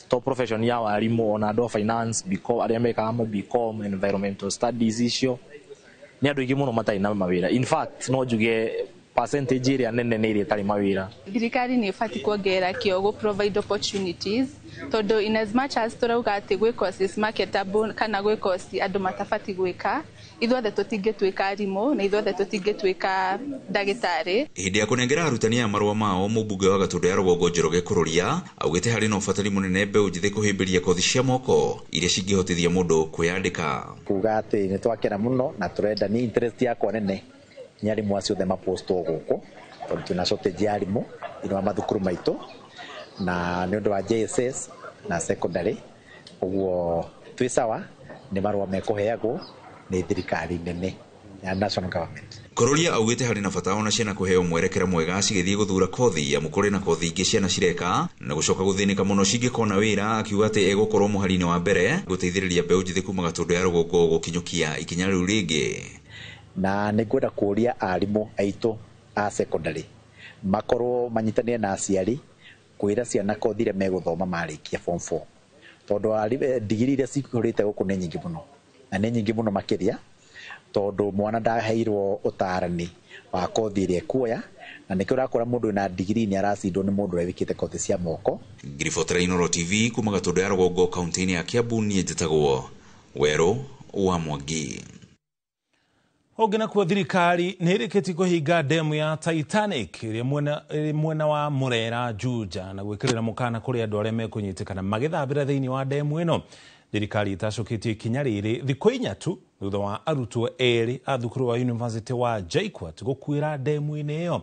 to profession ya warimu, ona andũ a finance, BCom, arĩa mekaga ma BCom, environmental studies icio, nĩ andũ aingĩ mũno matarĩ na mawĩra. In fact no njuge percentage ĩrĩa nene nĩ ĩrĩa ĩtarĩ mawĩra. Thirikari nĩ ĩbatiĩ kuongerera kĩo gũ provide opportunities, tondũ in as much as tũrauga atĩ gwĩ courses marketable kana gwĩ course andũ matabatiĩ gwĩka, ithuothe tũtingĩtuĩka arimũ na ithuothe tũtingĩtuĩka ndagĩtarĩ. Hĩndĩ ya kũnengera arutani aya marũa mao, mũmbunge wa Gatũndũ ya rũgongo Njoroge Kururia augĩte harĩ na ũbatari mũnene mbeũ njĩthĩ kũhĩmbĩria kothi cia moko iria cingĩhotithia mũndũ kwĩyandĩka. Kuga atĩ nĩ twakena mũno na tũrenda, nĩ interest yakwa nene nĩ arimũ acio othe mapostwo gũkũ, tondũ twĩna shortage ya arimũ thĩinĩ wa mathukuru maitũ, na nĩ ũndũ wa JSS na secondary, ũguo twĩ sawa, nĩ marũa mekũheagwo nĩ thirikari nene ya national government. Kururia augĩte harĩ na bata ona ciana kũheo mwerekera mwega cigĩthiĩ gũthura kothi, amu kũrĩ na kothi ingĩ ciana cireka na gũcoka gũthĩnĩka mũno cingĩkona wĩra, akiuga atĩ egũkorwo mũhari-inĩ wa mbere gũteithĩrĩria mbeũ njĩthĩ kuma Gatũndũ ya rũgongo gũkinyũkia ikinya rĩu rĩngĩ. Na nĩ ngwenda kũũria arimũ aitũ a secondary makorwo manyitanĩre na aciari kwĩra ciana kothi iria megũthoma marĩkia form 4, tondũ ndigiri iria cihũrĩte gũkũ nĩ nyingĩ mũno, na nĩ nyingĩ mũno makĩria, tondũ mwana ndaheirwo ũtarani wa kothi ĩrĩa ekuoya, na nĩkĩo ũrakora mũndũ wĩna ndigiri nĩ aracindwo nĩ mũndũ ũrĩa wĩkĩte kothi cia moko. Ngiribotera Inooro TV kuma Gatũndũ ya rũgongo kaunti-inĩ ya Kiambu, niĩ njĩtagwo Werũ wa Mwangi. Ũngĩ nakuo, thirikari nĩ ĩrĩkĩtie kũhinga ndemu ya Titanic ĩrĩa mwena wa Murera Juja, na gwĩkĩrĩra mũkana kũrĩ andũ arĩa mekũnyitĩkana magĩthambĩra thĩinĩ wa ndemu ĩno. Thirikari ĩtacũkĩtie ikinya rĩrĩ thikũ 4 tu thutha wa arutwo 2 a thukuru wa University wa JKUAT gũkuĩra ndemu-inĩ ĩyo.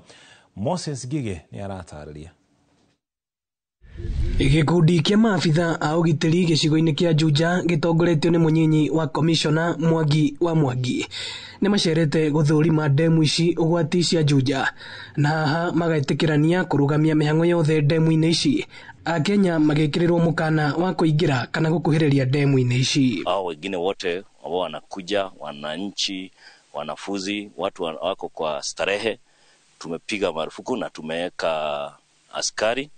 Moses Ngige nĩ aratarĩria. Gĩkundi kĩa maabitha a ũgitĩri gĩcigo-inĩ kĩa Juja gĩtongoretio nĩ mũnyinyi wa komishona Mwangi wa Mwangi nĩ macerete gũthũrima ndemu ici ũgwati cia Juja, na haha magetĩkĩrania kũrũgamia mĩhang'o yothe ndemu-inĩ ici. Akenya magĩkĩrĩrwo mũkana wa kũingĩra kana gũkuhĩrĩria ndemu-inĩ ici. Hao wengine wote ambao wanakuja, wananchi, wanafunzi, watu wako kwa starehe, tumepiga marufuku na tumeweka askari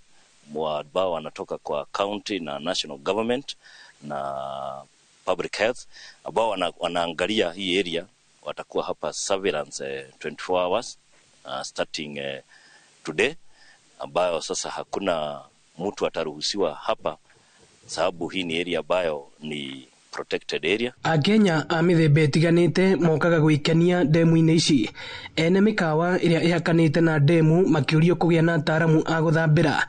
ambao wanatoka kwa county na national government na public health ambao wanaangalia hii area. Watakuwa hapa surveillance 24 hours starting today, ambayo sasa hakuna mtu ataruhusiwa hapa sababu hii ni area ambayo ni protected area. Akenya a mĩthemba ĩtiganĩte mokaga gwĩkenia ndemu-inĩ ici. Ene mĩkawa ĩrĩa ĩhakanĩte na ndemu makĩũrio kũgĩa na ataaramu a gũthambĩra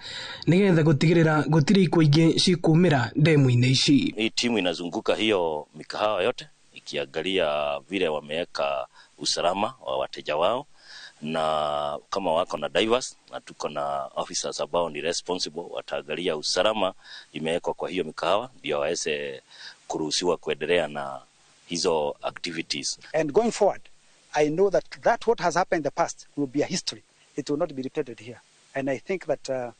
nĩgetha gũtigĩrĩra gũtirĩ ikuũ ingĩ cikumĩra ndemu-inĩ ici. Hii timu inazunguka hiyo mikahawa yote ikiangalia vile wameweka usalama wa wateja wao, na kama wako na divers na tuko na officers ambao ni responsible, wataangalia usalama imewekwa kwa hiyo mikahawa ndio waweze kuruhusiwa kuendelea na hizo activities. And going forward, I know that what has happened in the past will be a history. It will not be repeated here. And I think that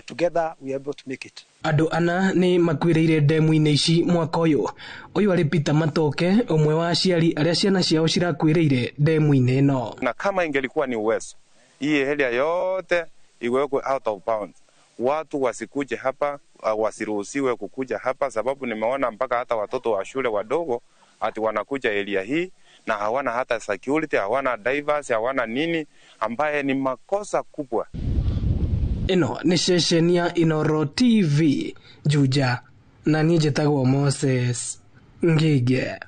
together we are able to make it. Andũ ana nĩ makuĩrĩire ndemu-inĩ ici mwaka ũyũ. Ũyũ arĩ Peter Matoke, ũmwe wa aciari arĩa ciana ciao cirakuĩrĩire ndemu-inĩ ĩno. Na kama ingelikuwa ni uwezo, hii area yote iwekwe out of bounds, watu wasikuje hapa, wasiruhusiwe kukuja hapa, sababu nimeona mpaka hata watoto wa shule wadogo ati wanakuja area hii na hawana hata security, hawana divers, hawana nini, ambaye ni makosa kubwa. Ĩno nĩ ceceni ya Inooro TV Juja, na niĩ njĩtagwo Moses Ngige.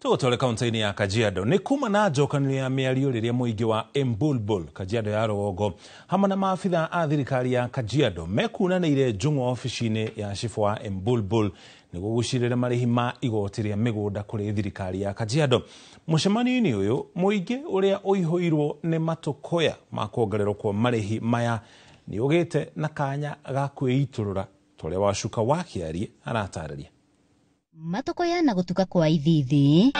Tũgũtware kaunti-inĩ ya Kajiado nĩ kuma na njokanĩrio ya mĩario rĩrĩa mũingĩ wa Embulbul Kajiado ya rũgongo hamwe na maabitha a thirikari ya Kajiado mekunanĩire njũng'wa obici-inĩ ya cibũ wa Embulbul nĩguo gũcirĩra marĩhi ma igoti rĩa mĩgũnda kũrĩ thirikari ya Kajiado. Mũcemanio-inĩ ũyũ mũingĩ ũrĩa ũihũirwo nĩ matũkũya ma kuongererwo kwa marĩhi maya nĩ ũgĩte na kanya ga kwĩitũrũra ta ũrĩa Wacuka wa Kĩarie aratarĩria. Matũkũya na gũtuka kwa ithithi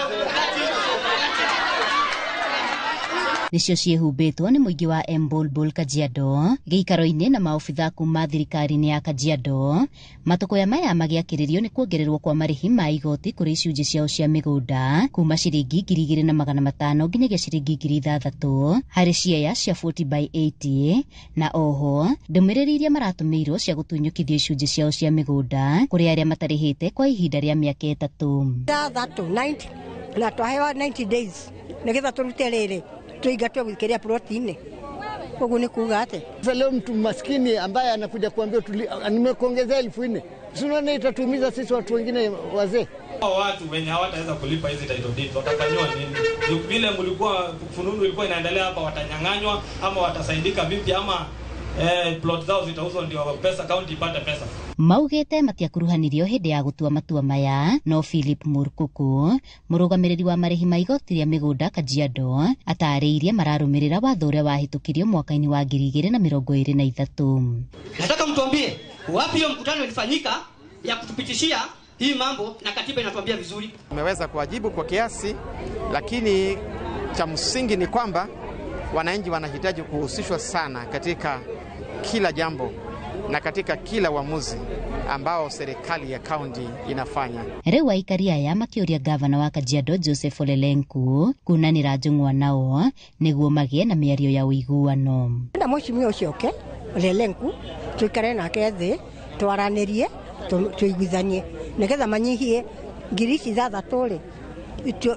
nĩcio ciĩhumbĩtwo nĩ mũingĩ wa Embulbul Kajiado gĩikaro-inĩ na maobitha kuma thirikari-inĩ ya Kajiado. Matũkũya maya magĩakĩrĩrio nĩ kuongererwo kwa marĩhi ma igoti kũrĩ icunjĩ ciao cia mĩgũnda kuma ciringi 2,500 nginyagia ciringi 6,000 harĩ ciea cia 40 by 80, na oho ndũmĩrĩri iria maratũmĩirwo cia gũtunyũkithio icunjĩ ciao cia mĩgũnda kũrĩ arĩa matarĩhĩte kwa ihinda rĩa mĩaka 3. 690 na twahewa 90 days nĩgetha tũrute rĩrĩ tuingatwe gwĩkĩria protini. Koguo nĩ kuuga atĩ leo mtu maskini ambaye anakuja kuambia nimekuongezea 4,000, si unaona itatuumiza sisi watu wengine wazee. Watu wenye hawataweza kulipa hizi title deeds watafanywa nini? Vile mlikuwa fununu ilikuwa inaendelea hapa, watanyang'anywa ama watasaidika vipi, ama plot zao zitauzwa ndio pesa county ipate pesa. Maugĩte matiakuruhanirio hĩndĩ ya gũtua matua maya, no Philip Murkuku, mũrũgamĩrĩri wa marĩhi ma igoti rĩa mĩgũnda Kajiado, atarĩirie mararũmĩrĩra watho ũrĩa wahĩtũkirio mwaka-inĩ wa 2023. Nataka mtuambie wapi hiyo mkutano ilifanyika ya kutupitishia hii mambo, na katiba inatuambia vizuri. Tumeweza kuwajibu kwa kiasi, lakini cha msingi ni kwamba wananchi wanahitaji kuhusishwa sana katika kila jambo na katika kila uamuzi ambao serikali ya kaunti inafanya. Rĩu aikari aya makĩũria gavana wa Kajiado Joseph Ole Lenku kunanĩra njũng'wa nao nĩguo magĩe na mĩario ya ũiguano. Na mheshimiwa ũcio Ole Lenku tuikare nake thĩ twaranĩrie tuiguithanie nĩgetha manyihie 6,000 rĩ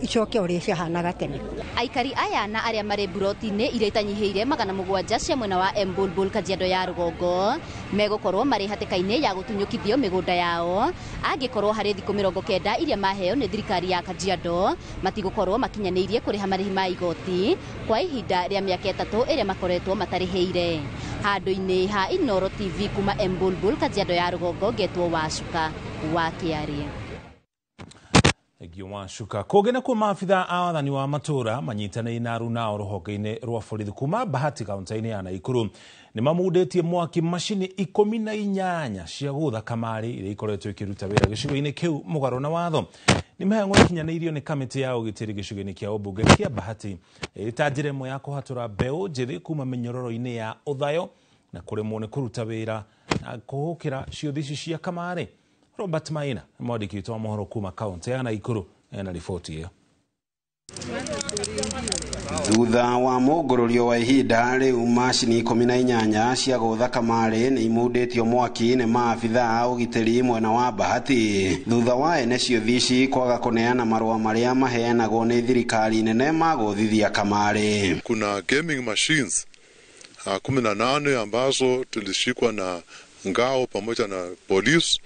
icoke ũrĩa ciahanaga tene. Aikari aya na arĩa marĩ mburoti-inĩ iria itanyihĩire 700 cia mwena wa Embulbul Kajiado ya rũgongo megũkorwo marĩ hatĩka-inĩ ya gũtunyũkithio mĩgũnda yao angĩkorwo harĩ thikũ 90 iria maheo nĩ thirikari ya Kajiado matigũkorwo makinyanĩirie kũrĩha marĩhi ma igoti kwa ihinda rĩa mĩaka 3 ĩrĩa makoretwo matarĩhĩire. Handũ-inĩ ha Inooro TV kuma Embulbul Kajiado ya rũgongo, ngetwo Wacuka wa Kĩarie. Thengio Wacuka. Kũngĩ nakuo maabitha a wathani wa matũra manyitanĩire na aruna ao rũhonge-inĩ rwa borithi kuma Bahati kaunti-inĩ ya Naikuru nĩ mamundĩtie mwaki macini 18 cia gũtha kamarĩ iria ikoretwo ikĩruta wĩra gĩcigo-inĩ kĩu mũgarũ na watho. Nĩ mĩhang'o ĩkinyanĩirio nĩ kamĩtĩ ya ũgitĩri gĩcigo-inĩ kĩa ũmbunge kĩa Bahati ĩrĩ ta njĩra ĩmwe ya kũhatũra mbeũ njĩthĩ kuma mĩnyororo-inĩ ya ũthayo na kũremwo nĩ kũruta wĩra na kũhũkĩra ciũthi ici cia kamarĩ. Robert Maina, mwandĩki witũ wa mohoro kuma kaunti ya Naikuru, ena riboti ĩyo. Thutha wa mũngũrũrio wa ihinda rĩu macini 18 cia gũtha kamarĩ nĩ imundĩtio mwaki nĩ maabitha a ũgitĩri mwena wa Bahati thutha wa ene ciũthi ici kwaga kũneana marũa marĩa maheanagwo nĩ thirikari nene ma gũthithia kamarĩ. Kuna gaming machines 18 ambazo tulishikwa na ngao pamoja na polisi,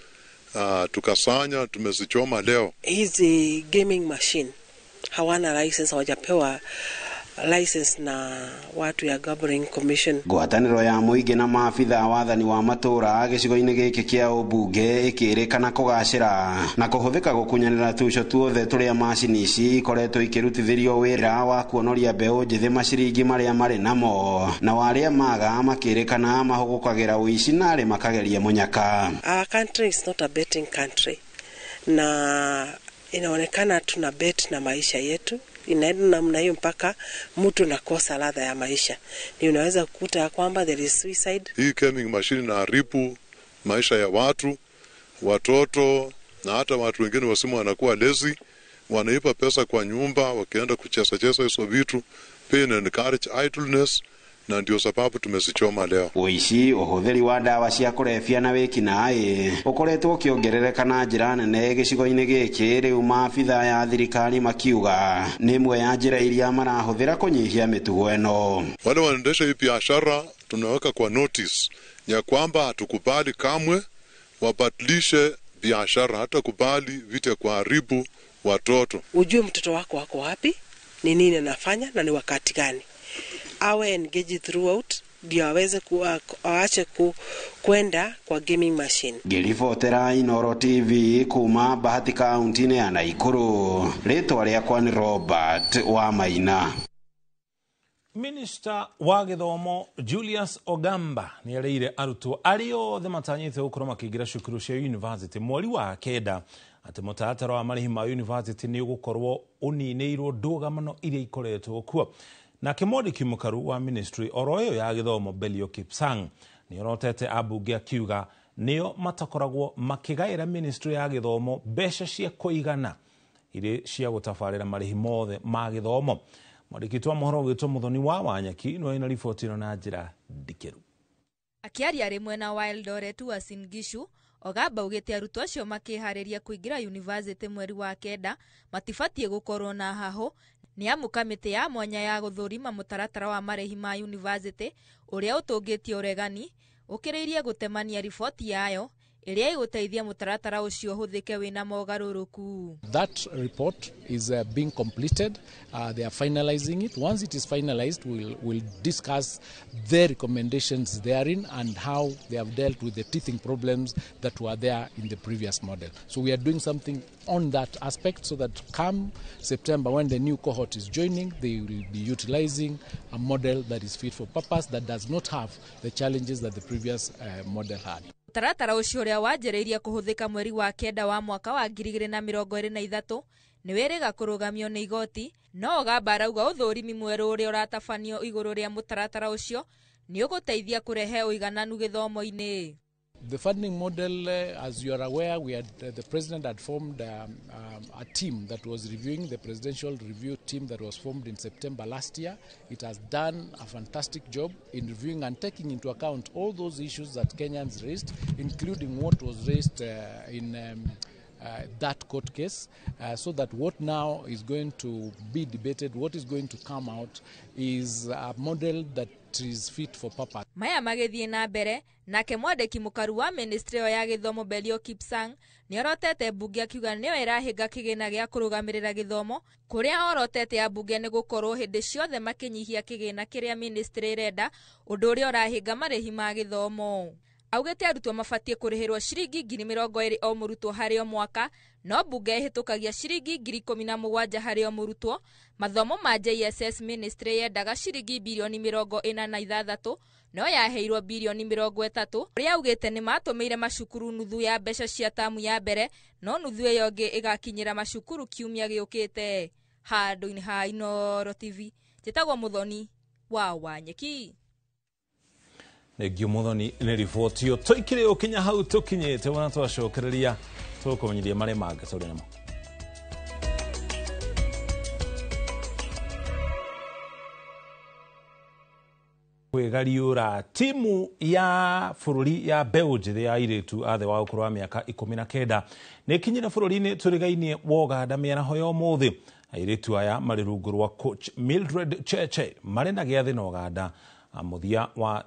tukasanya, tumezichoma leo. Hizi gaming machine hawana license, hawajapewa license na watu ya Gambling Commission. Ngwatanĩro ya mũingĩ na maabitha wathani wa matũra gĩcigo-inĩ gĩkĩ kĩa ũmbunge ĩkĩrĩkana kũgacĩra na kũhũthĩka gũkunyanĩra tuco tuothe tũrĩa macini ici ikoretwo ikĩrutithĩrio wĩra wa kuonoria mbeũ njĩthĩ maciringi marĩa marĩ namo na arĩa maga makĩrĩkana mahũgũkagĩra ũici na arĩ makageria mũnyaka. Our country is not a betting country, na inaonekana tuna bet na maisha yetu inaenda namna hiyo mpaka mtu nakosa ladha ya maisha. Ni unaweza kukuta ya kwamba there is suicide. Hii gaming machine inaharibu maisha ya watu, watoto na hata watu wengine wasimu wanakuwa lazy, wanaipa pesa kwa nyumba wakienda kucheza cheza hizo vitu, pia ina encourage idleness, na ndio sababu tumezichoma leo. Ũici, ũhũthĩri wa ndawa cia kũrebia na wĩkinaĩ ũkoretwo ũkĩongerereka na njĩra nene gĩcigo-inĩ gĩkĩ, rĩu maabitha ya thirikari makiuga nĩ ĩmwe ya njĩra iria marahũthĩra kũnyihia mĩtugo ĩno. Wale wanaendesha hii biashara tunaweka kwa notice ya kwamba hatukubali kamwe wabadilishe biashara, hata kubali vita kuharibu watoto. Ujue mtoto wako wako wapi, ni nini anafanya na ni wakati gani. Awe engaged throughout ndio aweze aache kwenda kwa gaming machine. Ngĩribotera Inooro TV kuma Bahati kaunti-inĩ ya Naikuru, rĩtwa rĩakwa nĩ Robert wa Maina. Minister wa gĩthomo Julius Ogamba nĩ erĩire arutwo arĩa othe matanyĩte gũkorwo makĩingĩra cukuru cia university mweri wa kenda atĩ mũtaratara wa marĩhi ma university nĩ ũgũkorwo ũninĩirwo ndũgamano iria ikoretwo kuo. Nake mwandĩki mũkaru wa ministry oro ĩyo ya gĩthomo Belio Kipsang nĩ orotete ambunge akiuga nĩo matakoragwo makĩgaĩra ministry ya gĩthomo mbeca cia kũigana irĩ cia gũtabarĩra marĩhi mothe ma gĩthomo. Mwandĩki wa mohoro witũ Muthoni wa Wanyeki no ina riboti ĩno na njĩra ndikĩru. Akĩaria arĩ mwena wa Eldoret Uasin Gishu, Ogamba augĩte arutwo acio makĩharĩria kũingĩra yunivasĩtĩ mweri wa kenda matibatiĩ gũkorwo na hahũ nĩ amu kamĩtĩ ya mwanya ya gũthũrima mũtaratara wa marĩhi ma yunivasĩtĩ ũrĩa ũtũngĩtie ũregani ũkĩrĩirie gũtemania riboti yayo ĩrĩa ĩgũteithia mũtaratara ũcio ũhũthĩke wĩna mogarũrũku. That report is being completed. They are finalizing it. Once it is finalized, we'll discuss their recommendations therein and how they have dealt with the teething problems that were there in the previous model. So we are doing something on that aspect so that come September, when the new cohort is joining, they will be utilizing a model that is fit for purpose, that does not have the challenges that the previous model had. Mũtaratara ũcio ũrĩa wanjĩrĩirie kũhũthĩka mweri wa kenda wa mwaka wa 2023 nĩ wĩrĩga kũrũgamio nĩ igoti, no Ogamba arauga ũthũrimi mwerũ ũrĩa ũratabanio igũrũ rĩa mũtaratara ũcio nĩ ũgũteithia kũrehe ũigananu gĩthomo-inĩ. The funding model, as you are aware, we had, the president had formed a team that was reviewing, the presidential review team that was formed in September last year. It has done a fantastic job in reviewing and taking into account all those issues that Kenyans raised, including what was raised in that court case, so that what now is going to be debated, what is going to come out is a model that is fit for purpose. Maya magĩthiĩ na mbere nake mwandĩki mũkaru wa ministry ya gĩthomo Belio Kipsang nĩorotete mbunge akiuga nĩyo ĩrahĩnga kĩgĩna gĩa kũrũgamĩrĩra gĩthomo kũrĩa orotete ambunge nĩ gũkorwo hĩndĩ ciothe makĩnyihia kĩgĩna kĩrĩa ministry ĩrenda ũndũ ũrĩa ũrahĩnga marĩhi ma gĩthomo. Augĩte arutwo mabatiĩ kũrĩhĩrwo ciringi 20,000 o mũrutwo harĩ o mwaka, no mbunge ĩhĩtũkagia ciringi 17,000 harĩ o mũrutwo. Mathomo ma JSS ministry yendaga ciringi birioni 46 no yaheirwo birioni 30 ũrĩa augĩte nĩ matũmĩire macukuru nuthu ya mbeca cia tamu ya mbere, no nuthu ĩyo ĩngĩ ĩgakinyĩra macukuru kiumia gĩũkĩte. Handũ-inĩ ha Inooro TV, njĩtagwo Muthoni wa Wanyeki. Thengio Muthoni nĩ riboti ĩyo tũikire ũkinya hau tũkinyĩte wona twacokereria tũkũmenyithia marĩa mangĩ tũrĩ namo. Kwĩgariũra timu ya bũrũri ya mbeũ njĩthĩ ya airĩtu a thĩ wa ũkũrũ wa mĩaka 19 nĩ ĩkinyire bũrũri-inĩ tũrigainie wa Ũganda mĩaraho ya ũmũthĩ. Airĩtu aya marĩ rungu rwa coach Mildred Cheche marĩ na gĩathĩ na Ũganda mũthia wa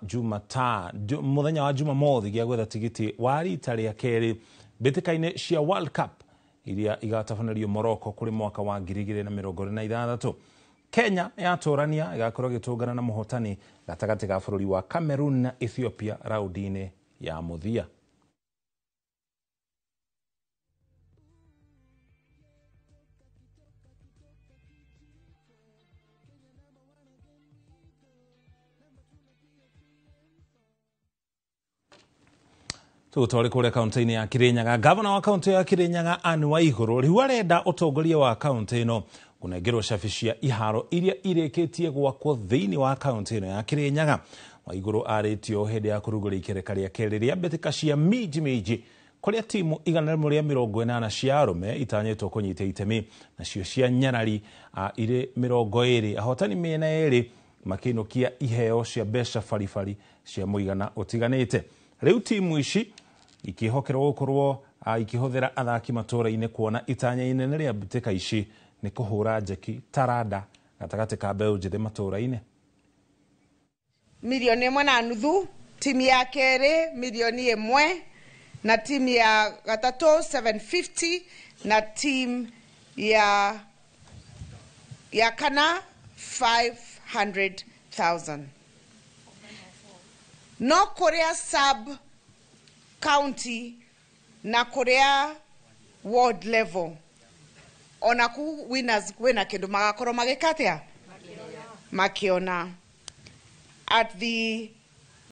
mũthenya wa Jumamothi gĩa gwetha tigiti wa rita rĩa kerĩ mbĩtĩka-inĩ cia World Cup iria igatabanĩrio Morocco kũrĩ mwaka wa 2026. Kenya yatũrania ĩgakorwo ĩgĩtũngana na mũhotani gatagatĩ ga bũrũri wa Cameroon na Ethiopia raũndi-inĩ ya mũthia. Tũgũtware kũrĩa kaunti-inĩ ya Kirinyaga. Gavana wa kaunti ya Kirinyaga Anne Waiguru rĩu arenda ũtongoria wa kaunti ĩno kũnengerwo cabi cia iharo iria irĩkĩtie gwakwo thĩinĩ wa kaunti ĩno ya Kirinyaga. Waiguru arĩtio hĩndĩ ya kũrugũria ikereka rĩa kerĩ rĩa mbĩtĩka cia minji minji kũrĩa timu 180 cia arũme itanyĩtwo kũnyita itemi nacio cia nyarari irĩ 20. Ahotani mĩena ĩrĩ makĩinũkia iheo cia mbeca baribari cia mũigana ũtiganĩte. Rĩu timu ici ikĩhokerwo gũkorwo ikĩhũthĩra athaki matũũra-inĩ kuona itanya inene rĩa mbĩtĩka ici nĩ kũhũra njeki taranda gatagatĩ ka mbeũ njĩthĩ matũũra-inĩ. 1.5 million, timu ya kerĩ 1 million na timu ya gatatũ 750 na timu ya kana 500,000. No kũrĩa sub county na kũrĩa ward level ona ku winners kwĩna kĩndũ magakorwo magĩka atĩa makiona at the